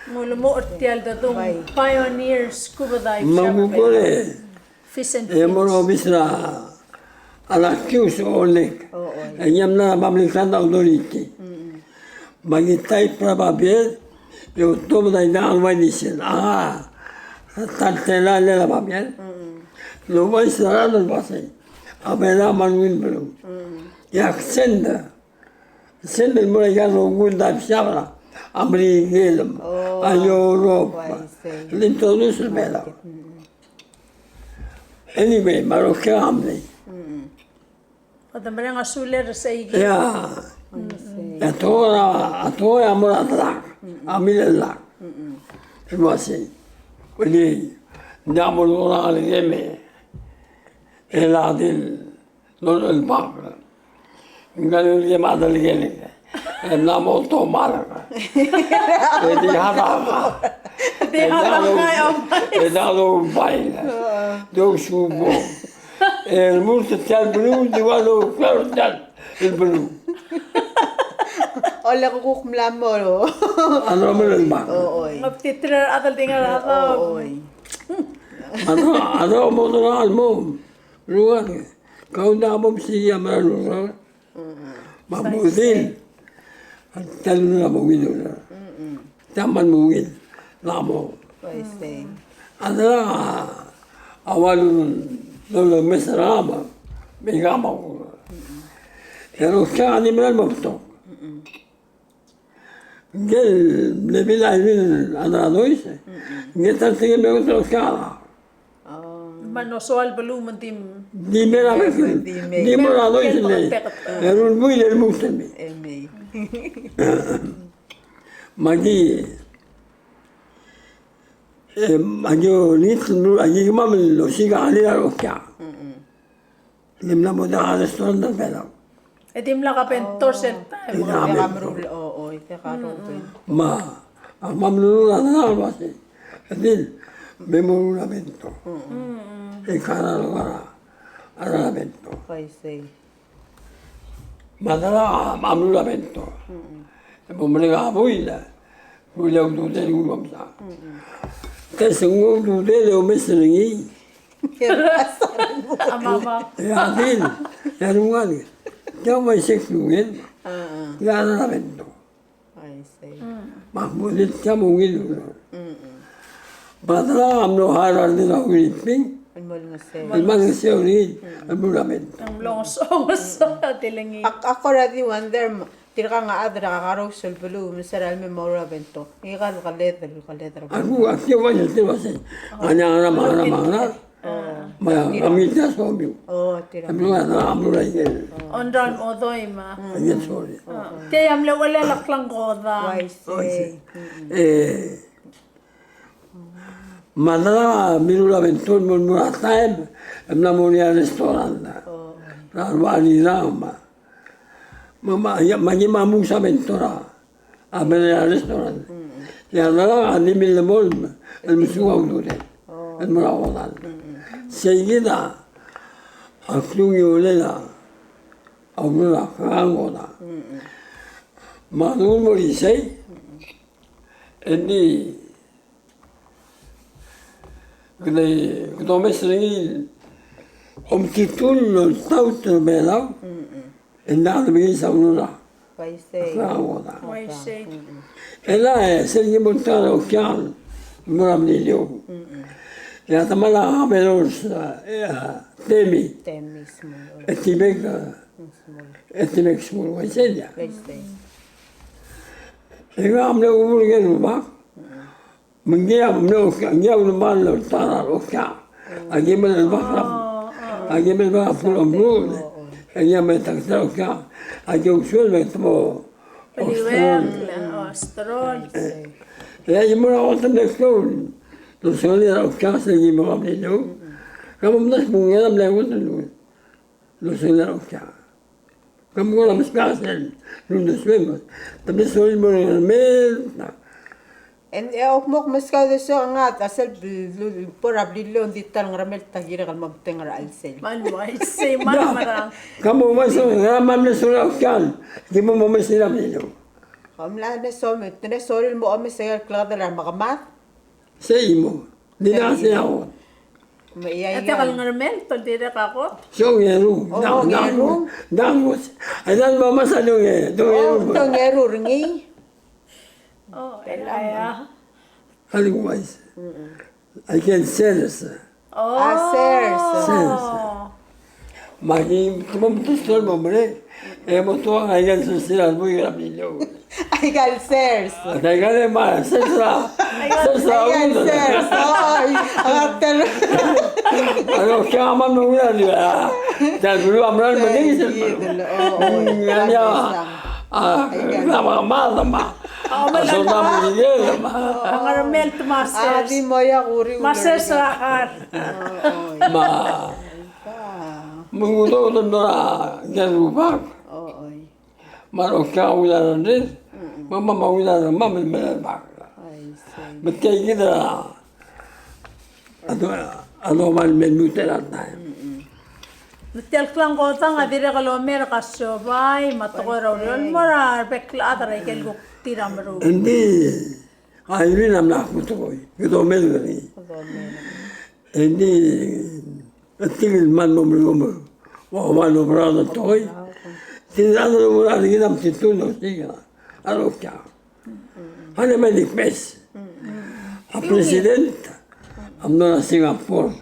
Ng ulemuchel er tia el dodung pioneer scuba dive. Me ng kuk e Fish and Flights. E mo er a obis er a, a Lakius Olek. E ngii a mla er a Public Land Authority. Me aki type er a babier, e otobed a idang el uaisei. A, ta el telael er a babier. Ng uaisei er a rechad el uasei, a Belau a kmal ungil beluu. E ak send, send el mo er aika el rokui el dive shop er a Merikel, a Europe, el introduce er a Belau. Anyway, me a rokui a mlei. Kede mereng a sulir er seikid. Ia. A tekoi, a tekoi a mo er a delak, a milelak. El uasei, kuli, ng diak bo lureng a ngelekem e, e lak di lolechebak. Ngka el ngelekem a delak e, e ng mla mo otomal. E di hadang. Di hadang. E di hadang. Di ousubong. E lmuut er tia el beluu, di ua loker er tia el beluu. Ole kuk mla mo. A lolechebak. Oi. Ng obtitir a rechad el di ngar er a daob. Oi. A daob, a daob a mo er a mo. Lua, kau diak bo msiik a mera el ureor. Me a mo dilu, a ta el ureor a mo ungil ureor. Te kmal mo ungil, lak mo. A delak a ua lul, lulemes er ngak me, me ngak a mo. E rokui a di mera el mo betok. Ngike el mle bill a Irene Andradois, ngike el ta er tirke el mle kot el okiak. Me ng soal beluu me ng di, di mei er a bek, di mei. Di mei er a dois el, e rulbuil el lmuut el mei. Me aki, e, aki olengit, aki kemam el osiik a kelir a okiak. Le mla mo diak a restaurant er a Belau. E dimlak a bento er sel taem. E dimlak a bento. O, o, e dimlak a bento. Me a, a kemam el lmuut er a Belau el uasei, Edil, me mo er a bento. E kar a, a, a bento. Me a delak a mlo er a bento. E bo mereng a buil, buil a ududel el nguu el omsa. Te se nguu a ududel e omes er ngii. A mama. E a Edil, e a rengalek. Tia uaisei el klungel. E a delak a bento. Me ak mo di tia mo ungil el ureor. Me a delak a mlo hire er ngii a Uilping el mo olengeseu er ngii el mo er a bento. Ng mlo ngesonges a telengii. Ak, ak kora di wonder, tirka a chad er a kakerous el beluu me se er a leme mo er a bento. Ngika el keled, el keled er a bento. Ak, ak di wonder, di uasei. Ngera, ngera, ngera, ngera. Me a, a mle tia somiu. O, tia. A mle, a mle, a mle, a mle. Ondrang odoi me a. Aike el somiu. Tia a mle uchelel a klengkodang. Uaisei. E, me a delak a mirruul a bento el mo, mo er a taem, e mla mo er ngii a restaurant. Er a ua Rirang me a. Me, me, ia, me aki mo mesa a bento er a, a mera el restaurant. E a delak a di millemolem el mesuk a ududel el mo er a odal. Sei kid a klungiolel a ureor er a klengkodang. Me a lenguu el mo er isei, e ng di Kede, kede omes er ngii el omtitur el oltaut er Belau, e ng diak lemekiis a ureor er a klengkodang. Uaisei. E le, e, sel ki mo er a okiak el mo er a Beliliou. E a temall a Kamerous, e, Temi. Temi Smul. E Timek, e, Timek Smul, uaisei a. Uaisei. E ngak a mle kubuul er ngii el rubak. Me ngii a mle, ngii a ulemall el ta er a okiak. Aki mle bak a, aki mle bak a bkul omrul. Ngii a mle ta er a okiak. Aki ousuel me te mo osterol. Osterol. E aki mo er a kot el mle klou el osuel er a okiak, se aki mo er a Beliliou. Ka mo mdasu me ngii a mle kot el Losengel a okiak. Ka mo kora meskau sel luldesuem. Te mle sorir el mo er a Ngermelt. E ng, e ak mo meskau el deseu a ngat, a sel bo er a Beliliou ng di ta el Ngermelt a kirek el mo metengel er a chelsel. Me ng uaisei, me ng merang. Ka mo uaisei, ngera me mle sorir a okiak. Ki mo omes er a Beliliou. Kom mla mle sorir, te mle sorir el mo omes er a klekedel a mekemad. Sei mo. Di ngasech a kot. Me ia, ia. E tia el Ngermelt el dirrek a kot. Songeru. O, Ngeru. Ngeru. Ai, ng mo mesa Donge-, Dongeru. O, Dongeru er ngii. O, ia, ia. Otherwise, I can sense. O. A, sense. Sense. Me aki mo mtestor el mo merek, e mo tuang aika el sers er a lebo er a Beliliou. Aika el sers. Aika el ma, sers er a, sers er a, aika el sers. Oi, a tel. A lo ke a mle mo ungil a, tia el beluu a mle mo ungil. Oi, oi. Ngii a, a, aika el ma, ma, ma. A soldau a mle ungil, ma. A Ngermelt me a sers. A di mo ia kuri. Me a sers er a kar. Oi, oi. Ma. Me ng udoud el mlo er a ngii el rubak. O, oi. Me a rokiak a uila er a rengrir, me a mama a uila er a mama el mei er a rubak. Uaisei. Me tia kid a, a do, a domal me lmuut er a taem. Me tia el klengkodang a dirrek el omer a siobai, me a tekoi er a ureor, el mo er a rebek el chad er a ikel kuk tir a meruul. Engdi, a Irene a mla kuk tekoi, kede omer er ngii. Kede omer. Engdi, e tirke el kmal mo meruul, ua, ua loberaod el tekoi. Tirke el chad el oumera er kid a metitur el osiik a rokiak. A le mei el kbes. A president a mlo er a Singapore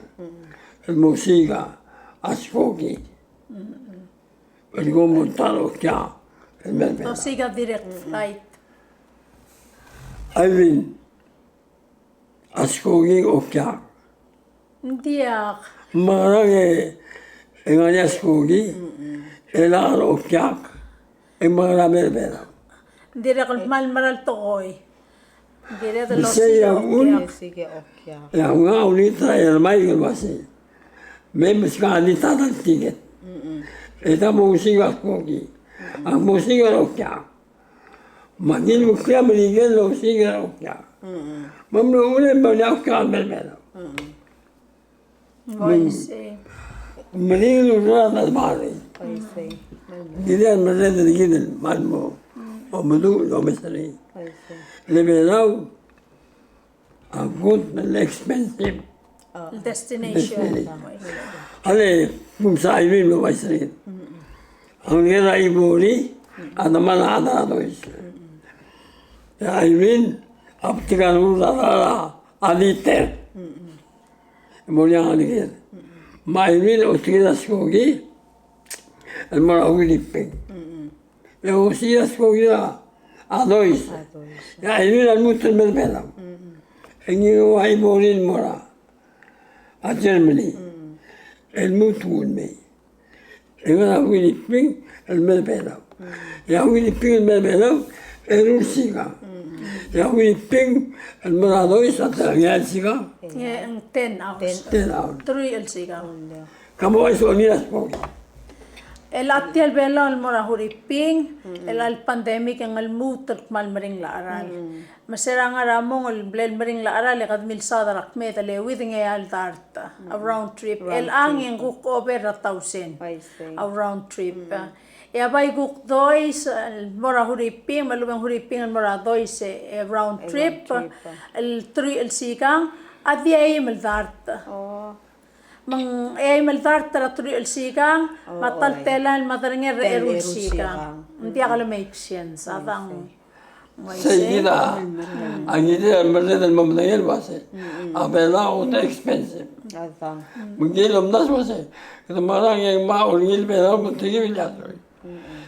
el mo osiik a skoki el kmo mo ta er a rokiak el mei er a Belau. Osiik a direct flight. Irene, a skoki a okiak. Ng diak. Me a ngerang e, e ngar er ngii a skoki, e lak a okiak, e me a ngerang e mei er a Belau. Ng dirrek el kmal mera el tekoi. Ng dirrek el osiik a okiak. Osiik a okiak. E a ngak a ulengit er a Ermaik el uasei, me meskau a di ta el tiket, e te mo osiik a skoki, ak mo osiik a okiak. Me ngii el mekngit a Merikel el osiik a okiak. Me mlo ule me a okiak el mei er a Belau. Uaisei. Meringel el ureor a ta el marei. Uaisei. Ng di a merreder er kid el kmal mo omeduch el omes er ngii. Uaisei. Le Belau a kot el expensive destination. Destination. Ale, kumsa Irene el uaisei. A ngar er a Ibori a demal a chad er a Dois. E a Irene a betik a rengul er a, a Dieter. E mo er ngii a ngeleked. Me a Irene a otirir a skoki el mo er a Winnipeg. E osiik a skoki er a Dois. A Dois. E a Irene a lmuut el mei er a Belau. E ngii a Ibori el mo er a Germany. E lmuut el mei. E ngar er a Winnipeg el mei er a Belau. E a Winnipeg el mei er a Belau, eru el sikang. E a Winnipeg el mo er a Dois a ta er a ngii el sikang. E ng ten hours. Ten hours. Truich el sikang. Ka mo uaisei a skoki. El a tia el Belau el mo er a Huriping, el a le pandemic e ng lmuut el kmal meringel a cheral. Me se er a ngar er a mong el bla el meringel a cheral e kede milsaod er a kmeed el euid e ngii a el dart a round trip. El ang e ng kuk over a thousand a round trip. E a bai kuk Dois el mo er a Huriping, me a lechub e ng Huriping el mo er a Dois e round trip, el truich el sikang, a di eim el dart. Me ng eim el dart er a truich el sikang, me a ta el telael me a derengel er a eru el sikang. Ng diak le make sense, a dang. Sei kid a, a ngii di a merreder el mo medengei el uasei, a Belau a kot el expensive. Me ngii el omdasu el uasei, kede mekerang e ng mo er ngii el Belau me te ngii el diak.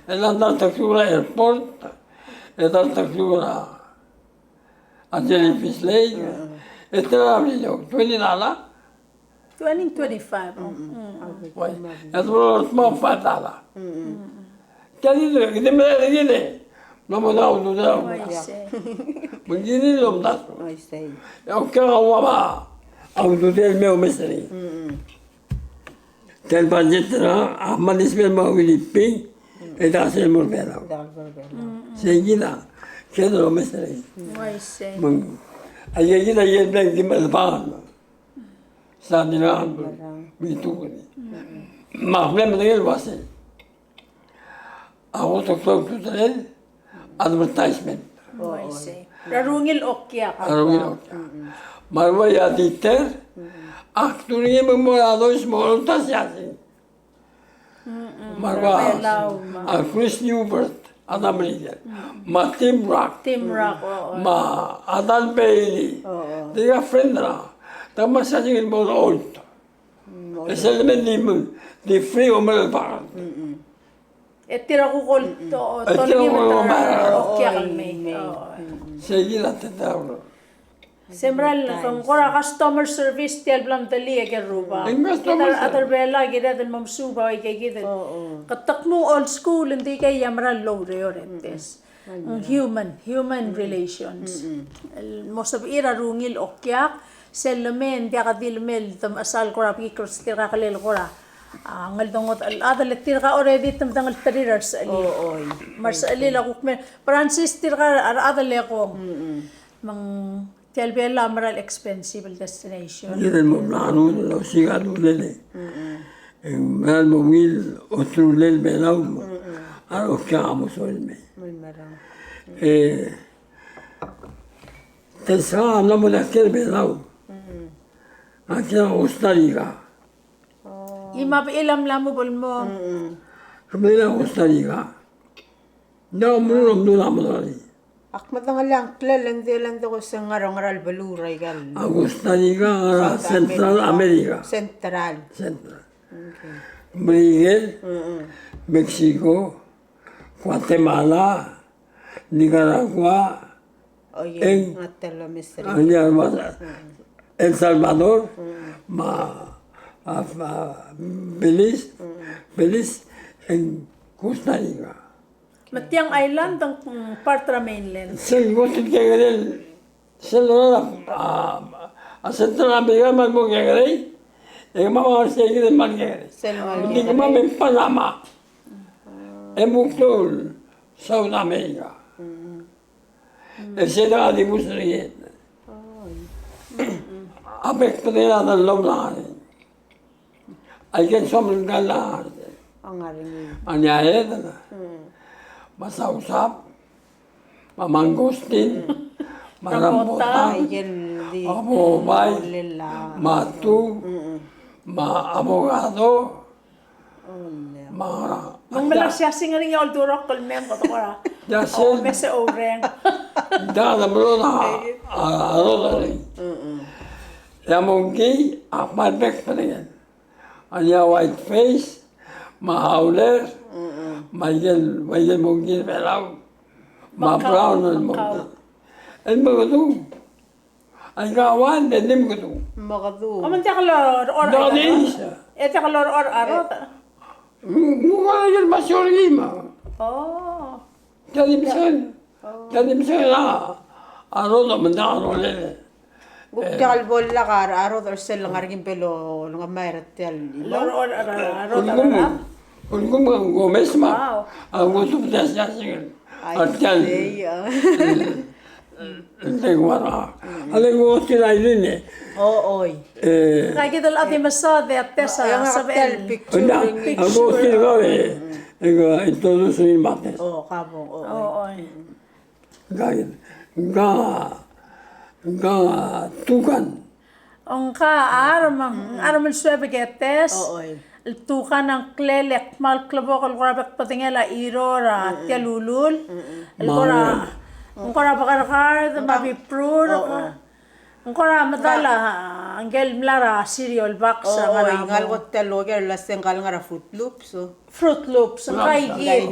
E le ng dart el kluk er a airport, e dart el kluk er a Jellyfish Lake, e te er a Beliliou, twenty dollar. Twenty, twenty-five. Uai, e a debo er a five dollar. Tia di, kede mla er ngii e mla mo er a ududel. Uaisei. Me ngii di el omdasu. Uaisei. E a okiak a ua a ududel el me omes er ngii. Tia el budget er a, a management me a Huriping, e diak sel mo er a Belau. Sei kid a, kede omes er ngii. Uaisei. Me ng, aika kid a ikel bla ki mle bang. Sa di ngar, me a ituk. Me a bla medengei el uasei, a kot el klou a ultutelel, advertisement. Uaisei. Er a rungil okiak. Er a rungil okiak. Me a ruai a Dieter, ak dmu er ngii me mo er a Dois me oltasiasing. Me a ruai a Chris Newbert, a Merikel. Me a Tim Rock. Tim Rock, o, o. Me a Dan Bailey. O, o. Tirka friend er a, te mla siasing el mo er a Olt. E sel me ng di, di free omerelebangel. E tir a kuk ol to, e tir a kuk ol to, okiak el mei. Sei kid a tedau. Se mera el kora customer service tia el bla mdelii e ke el rubak. Kid a rechad er a Belau a kired el mo mesuub a ua ika kid. Ke te kmo old school, ng di kei a mera el oureor e tes. Human, human relations. El mo sebechir a rungil okiak, sel lemei e ng diak di lemei el te mechesang el kora bekikl er tirka el kora, a, ngeldongodech el chad, le tirka already te medengelterir a resechelir. Me a resechelir a kuk mei. Francis, tirka a rechad el ekong. Me ng tia el Belau a mera el expensive el destination. Kid el mo mla er a rungel el osiik a ulelel. E ng mera el mo ungil oterulel Belau. A okiak a mo soal el mei. E te sa a mla mo diak er a Belau. Ak er a Costa Rica. Ngii me a bechil a mla mo bo el mo. Ke mla er a Costa Rica. Ng diak a meruul a mdu el mo er ngii. Ak medengelii a ngklel e ng di le ng di ko se ngar er a ngar er a beluu er aika el. A Costa Rica a ngar er a Central America. Central. Central. Merikel, Mexico, Guatemala, Nicaragua, Oye, eng, a tela mesri. Ania mas, mm, El Salvador, mm, me a, a, Belize, mm, Belize, eng Costa Rica. Me tiang island a ng, mm, part er a mainland. Sel kuk kekerei, sel lorael a, a, a Central America me a lmo kekerei, e kemam a ngar er sei kid el mle kekerei. Sel ngar er sei. Ng di kemam e Panama. E mukdul South America. Mm. E sei a di bus er ngii. Oh. A bek el bedengel a dellomel a ngar er ngii. Aike el soam el ngar er ngii. A ngar er ngii. A niaed, mm, me a sausab, me a mangosteen, mm, me a rambutan, rambutan, aike el di, a bobai, olel a, me a tu, mm, me a avocado, Olel. Me a ngerang. Me ng mla siasing er ngii a oldurokl el mei me kede kora. Siasing. O, mesa oureng. Ng diak a mlo er a, a, a rodolii. Mm-mm. E a mongkii a kmal bek el bedengel. A nia white face, me a howler, mm-mm, me aike el, me aike el mongkii er a Belau, me a brown el mongkii. El mekedung. Aika a wild e ng di mekedung. Mekedung. O, me ng diak lorechorech a rodolii. E diak lorechorech a rodolii. Ng, ng ua el masiol er ngii me. O. Diak di mesang. O. Diak di mesang a, a rodolii me ng diak a rolel. Ng kuk diak el bo el lak a rodolii er sel lengar er ngii el bo longemai er tia el. Lorechorech a rodolii. Ulekum, ulekum ng omes me a. Wow. A ngosukid a siasing. Ai, a tia el. Sei, a. Ng di ua. A le ngosukid a iline. O, oi. E. Ngka kid el chad el mesaod e a Tess a sebechel. Picture. Ng di, a ngosukid a kau e. E ke introduce er ngii me a Tess. O, kabong, o, oi. O, oi. Ngka, ngka, ngka tukan. O ngka a charm, a charm el suebek e Tess. O, oi. El tukan a ngklel e kmal klebokel el kora bek el bedengel a chiro er a tia el ulul. Mm-mm. El kora, ng kora bekerkard, me a biprur. O, o. Ng kora medal a, ngike el mla er a cereal box. O, a ngar er a, oi, mo. Ngalek tia el oker el uase ngka el ngar er a Fruit Loops, o. Fruit Loops, ngka kid.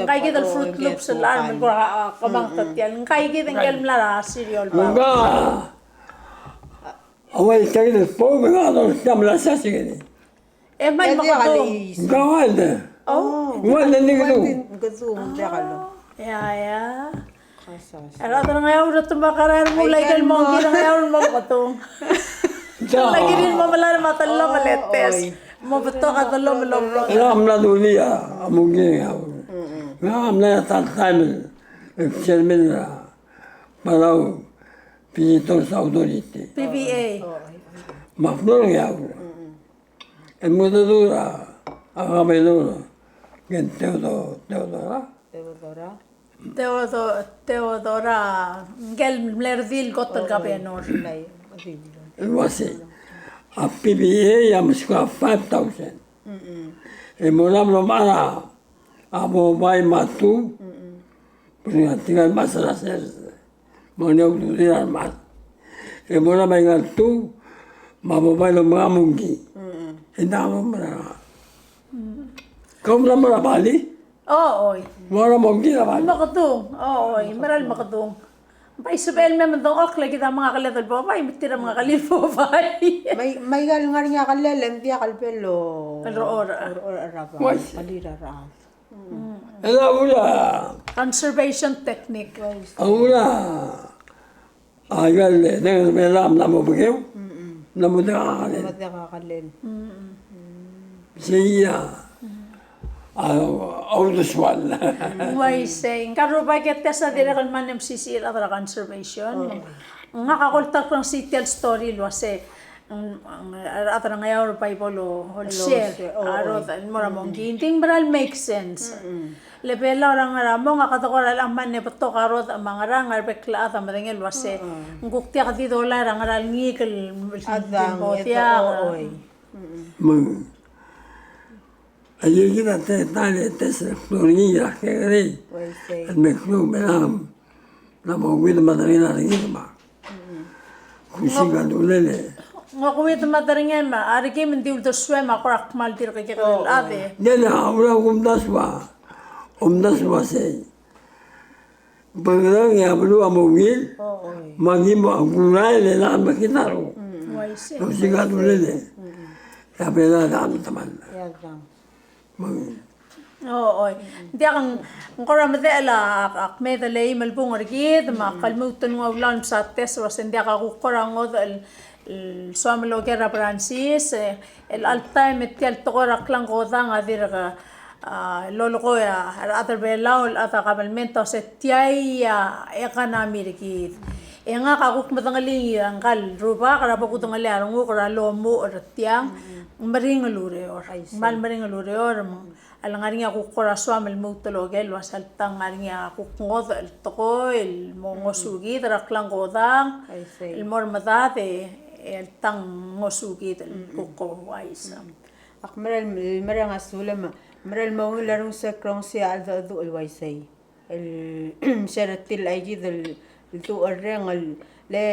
Ngka kid el Fruit Loops el charm el kora, a, kemanget tia el. Ngka kid ngike el mla er a cereal box. Ngka. A ua tia kid el bo, me ngka a dor tia el mla siasing er ngii. E kmal mekedung. Ngka a wild. O. Wild e ng di mekedung. Mekedung, diak a lo. Ia, ia. A rechad er a Ngeaur a te mekera el mo, aike el mongkii er a Ngeaur el mo mekedung. Ng kirir el mo melai me a dellomel e Tess. Mo betok a dellomel el omlo. Ngak a mla dulii a mongkii er a Ngeaur. Ngak a mla er a taem el chairman er a Palau Visitors Authority. P V A. Me a Floor er a Ngeaur. E mo dodura a governor, ngike el Teodo-, Teodora. Teodora. Teodo-, Teodora, ngike el mle redil el kot el governor. El uase a P V A a meskau a five thousand. E mo er a mlo mechar a a bobai me a tu, mm, tirka el mechas er a sers, me a ngii a ududir a remechas. E mo er a mei ngar tu, me a bobai el omenga mongkii. Mm. E ng diak a mo mera. Mm. Kau mla mo er a Bali? O, oi. Mo er a mongkii er a Bali? Mekedung, o, oi, mera el mekedung. Bai sebechel el me mdengchokl e kid a mengakeled el bobai, me tir a mengakelii el bobai. Mai, mai ngar er ngii a kelel e ng diak el bo el orechorech er a bab. Uaisei. Kelir a rechad. Mm. E a ula. Conservation technique. A ula. A ikel, e, dengel a mla mo bekeu. Mm-mm. Mla mo diak a kelel. Mla mo diak a kelel. Mm-mm. Sei a, a, a uldesuel. Uaisei, ngka el rubak e Tess a dirrek el mle mesisiich el chad er a conservation. Oh. Ngak a ko el ta el kmo ng sei tia el story el uase, mm, a rechad er a Ngeaur a bai bo el share, oh, a rodech el mo er a mongkii. Ng di ng mera el make sense. Mm-mm. Le Belau er a ngar er a mong a kede kora el mle betok a rodech me a ngerang, a rebek el chad a medengei el uase. Mm-mm. Ng kuk diak di dolai er a ngera el ngikel el di mo diak. Oh, oi. Mm-mm. Me ng, aike kid a ta el, ta el test el kmo er ngii a kekerei. Uaisei. El me kmo me ng mla mo kuid me a derengel a rengid me a. Mm-mm. Kusing a dulele. Ng kuid me a derengel me a rekim, ng di uldesuem a kora kmal dirk kekerei el chad e. Ng di a ura kumdasu a, kumdasu a sei. Bekerang e a beluu a mo ungil. O, oi. Me aki mo kurael e lak mekngit a rokui. Mm. Uaisei. Osiik a dulele. Mm. E a Belau a dang me temall. E a dang. Me ng O, oi. Ng diak, ng kora medechel a, a kmeed el eim el bung er kid, me ak lmuut el nguu a ulaol me sa tes el uase ng diak a kuk kora ngodech el, el soam el oker er a Francis, e, el chelecha el taem e tia el tekoi er a klengkodang a dirk, a, lolekoi a rechad er a Belau, el chad er a kabelment, el uase tia a economy er kid. E ngak a kuk medengelii ngika el rubak er a bo kudengelii a renguk er a lomuchel er tiang, ng meringel ureor. Aisei. Kmal meringel ureor, me ng A le ngar er ngii a kuk kora soam el lmuut el oker el uase alta ng ngar er ngii a kuk ngodech el tekoi el mo ngosukid er a klengkodang, aisei, el mo er medad e, e alta ng ngosukid el kuk ouchais. Ak mera el, mera el ngar er a sulem, mera el mo ungil a renguk sel krongesii a cheldecheduch el uaisei. El mser er tir el aikid el, el ducherreng el, le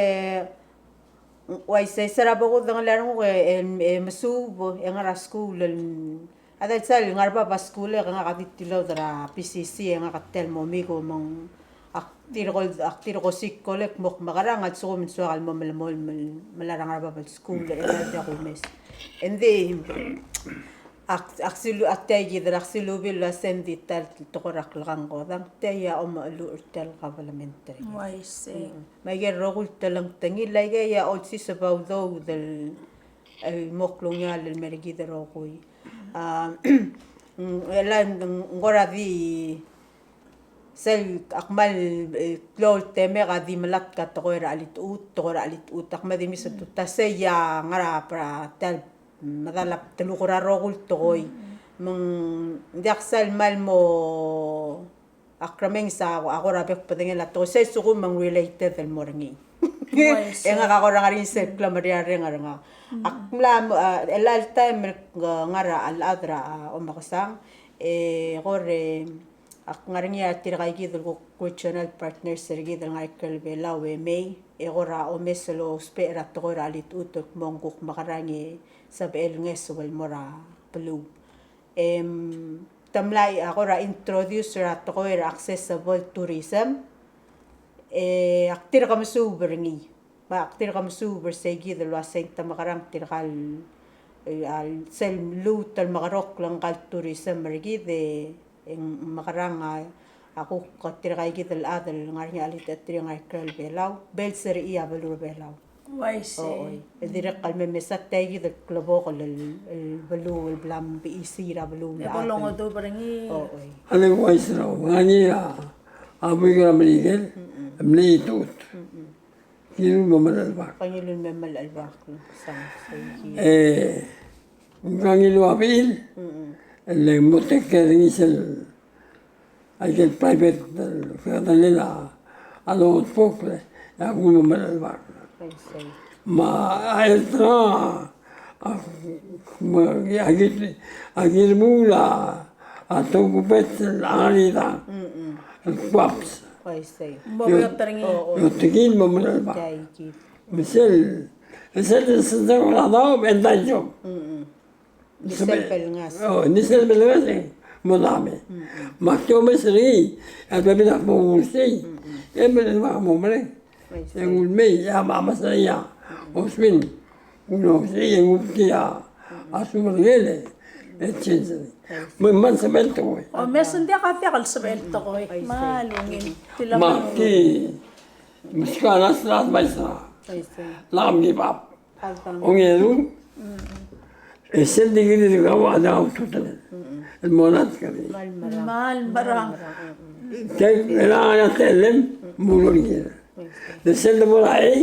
uaisei, se er a bo kudengelii a renguk e, e, e mesuub e ngar er a skuul el, a dal sel ngar er bab a skuul e ngak a di tilobed er a P C C e ngak a tia el mo miko me ng ak dirk, ak dirk osiik el mo kmekerang a lsekum ng soak el mo melemolem el melai er a ngar er bab el skuul e diak kumes. Engdi ak, ak silu, ak tia kid er a ak silubii el uase ng di ta el tekoi er a klengkodang, tia a omecheluch er tia el kabelment er kid. Uaisei. Mm. Me aike el rokui el telengtengil, aike a olsiseb a udoud el, el mo klungiaol el mer kid el rokui. A, mm, e le ng kora di sel ak kmal, e, klou el temek a di melatk a tekoi er a chelitechut, tekoi er a chelitechut, ak kmal di mesa tuta sei a ngar er a, er a tia el medal a bdeluk er a rokui el tekoi. Me ng diak sel kmal mo, ak remenges a kora bek el bedengel a tekoi, sei a lsekum me ng related el mo er ngii. Uaisei. E ngak a kora ngar er ngii sel klemeriareng er ngak. Ak mla, a, el chelecha el taem el ngar er a chelechad er a, a, Omekesang, e kora, e, ak ngar er ngii a tirkaikid el kuk regional partners er kid el ngar er a ikrel Belau e mei, e kora omes el ousbech er a tekoi er a chelitechut el kmo ng kuk mekerang e sebechel el ngeso el mo er a beluu. Em, te mla, a, kora introduce er a tekoi er a accessible tourism, e ak dirk mesuub er ngii. Me ak dirk mesuub er sei kid el uasei te mekerang tirka el, e, a, sel lmuut el mekerokl ngka el tourism er kid e, e ng mekerang a, a kuk tirkaikid el chad el ngar er ngii a chelitechetir el ngar er a ikrel Belau, bels er ngii a beluu er a Belau. Uaisei. O, oi. E dirrek el me mesa tia kid el klebokel el, el beluu el bla mbechiisii er a beluu el chad. E bo longodub er ngii. O, oi. A le uaisei er a, ngar er ngii a, a buik er a Merikel, mm-mm, mle itut. Mm-mm. Ngiluu el me melecha el bak. Ngiluu el me melecha el bak. Sang, sei kid. E, ngiluu a bechil, mm-mm, el mo take care er ngii sel aike el private, el, el, a, a longetpokl, e a kuk mo melecha el bak. Me a, el tra, a, me, a ki, a ki remuul a, a tokubets el ngar er ngii a, el quaps. Uaisei. Mo beot er ngii. O, o. Beot er ngii el mo melecha el bak. Me sel, sel, sel, sel, a daob, e ng diak. Mm-mm. Ng di sel belengas. O, ng di sel belengas e mo dame. Mm-mm. Me ak di omes er ngii, a bebil a kmo ng uaisei. Mm-mm. E mle ngak a mo merek. Uaisei. E ng ulemei, e a mames er ngii a oswin. Ng uaisei, e ng ulemei a, a sumerengel e change er ngii. Uaisei. Me ng kmal sebechel tekoi. O, me se ng diak a diak el sebechel tekoi. Uaisei. Me a lungil. Me ak di meskau a last, last advice er ngak. Uaisei. Lak mkibab. Ongeru, e sel degree er kau a di ultutelel el mo er a tekoi. Kmal merang. Kmal merang. Te, e le ng ngar er ngii a telem, mo er ngii. E sel de mo er a A,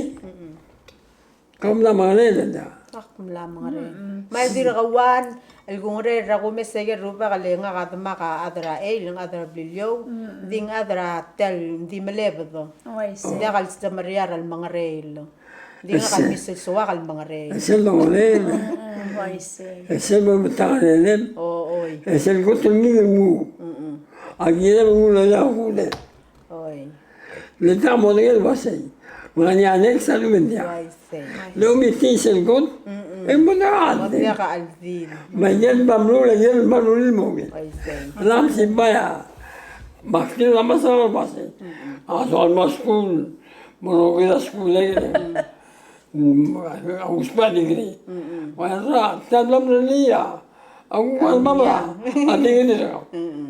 kom mla mengerei el diak. Ak mla mengerei. Me a dirk ua el kungerei er a kumes aike el rubak el ngak a demak a chad er a A, el ngak a chad er a Beliliou, ng di ngak a chad er a tia el di melebed. Uaisei. Ng diak el semeriar el mengerei el. Ng di ngak a mle soak el mengerei. E sel dongerei. Mm, mm, uaisei. E sel mo metangerelem. O, oi. E sel kot el ngii el nguu. Mm, mm. A kirem el nguu el diak a kudel. Oi. Le diak modengei el uasei. Me ng ngar er ngii a next el ume ng diak. Uaisei. Le omitii sel kot. Mm, mm. E mo diak a cheldil. Mo diak a cheldil. Me a ikel bla meruul, a ikel bla meruul el mo ungil. Uaisei. Ng mla simbai a Me ak di mla mesa el uasei. A soal mo skuul, mo er kid a skuul e kid. Mm, a usbech a degree. Mm. Ua er a, tia el mla mrellii a, a kuk mla mesa a degree er kau. Mm.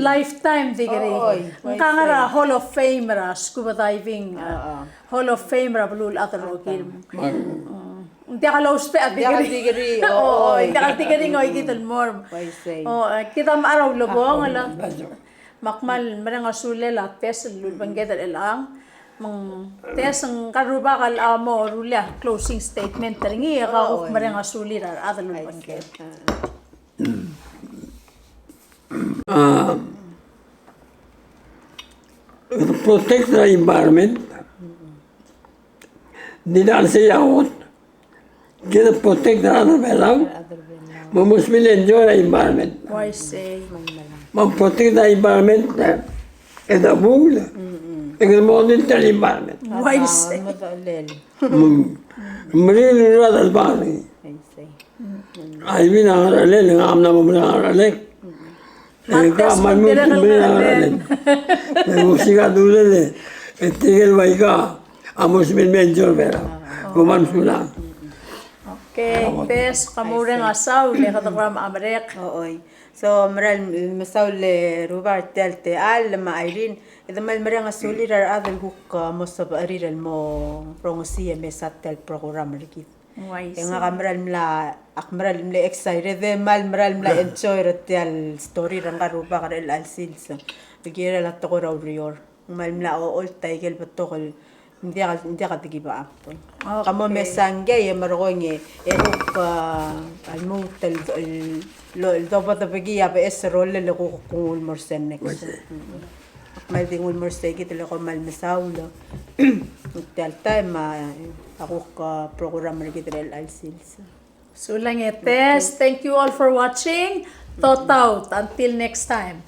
Lifetime degree. Oi, oi. Ngka ngar er a Hall of Fame er a scuba diving, a, Hall of Fame er a beluulechad el rokir. Mm. Ng diak lousbech a degree. Ng diak el degree, o, o, ng diak el degree ng oikid el mo er. Uaisei. O, e, kid a mechar a ulebongel. Me ak kmal mereng a sulel a Tes el ulebengked er chelechang. Me ng Tes, ngka el rubak a locha mo rullii a closing statement er ngii, e kau a kuk mereng a sulir a rechad el ulebengked. A, protect the environment. Di dang sei a kot. Kid a protect er a rechad er a Belau. Me must be enjoy the environment. Uaisei. Me protect the environment, e, e de bung. E kede mo di the environment. Uaisei. Mm. Meringel er a rechad el bang. Uaisei. Aibi a ngerchelel, ngak a mla mo mereng a ngerchelel. E ka me a lmuut el mereng a ngerchelel. Me ng osiik a dulel e tirke el bai ka a mo sebechir el enjoy er a Belau. Kom kmal mesulang. Okay, Tes, ka mo mereng a saul e kede kora mo merek. Oi. So, mera el mesaul e rubak er tia el techall me a Irene, e de kmal mereng a sulir a rechad el kuk, a, mo sebechir el mo rongesii e mesa tia el program er kid. Uaisei. E ngak a mera el mla, ak mera el mle excited, e kmal mera el mla enjoy er tia el story er ngka el rubak er chelecha el sils. Ng kirel a tekoi er a ureor. Ng kmal mla ocholt a ikel betok el, ng diak, ng diak a di give up. Okay. Ka mo mesa ngii e merekong e, e kuk, a, a lmuut el, el, el dobedebekii a beches el rolel e kuk nguu el mo er sel next. Uaisei. Ak kmal di nguu el mo er sei kid el, e kom kmal mesaul. Tia el taem a, a kuk, a, program er kid er chelecha el sils. Sulang e Tes, thank you all for watching. Tot out, until next time.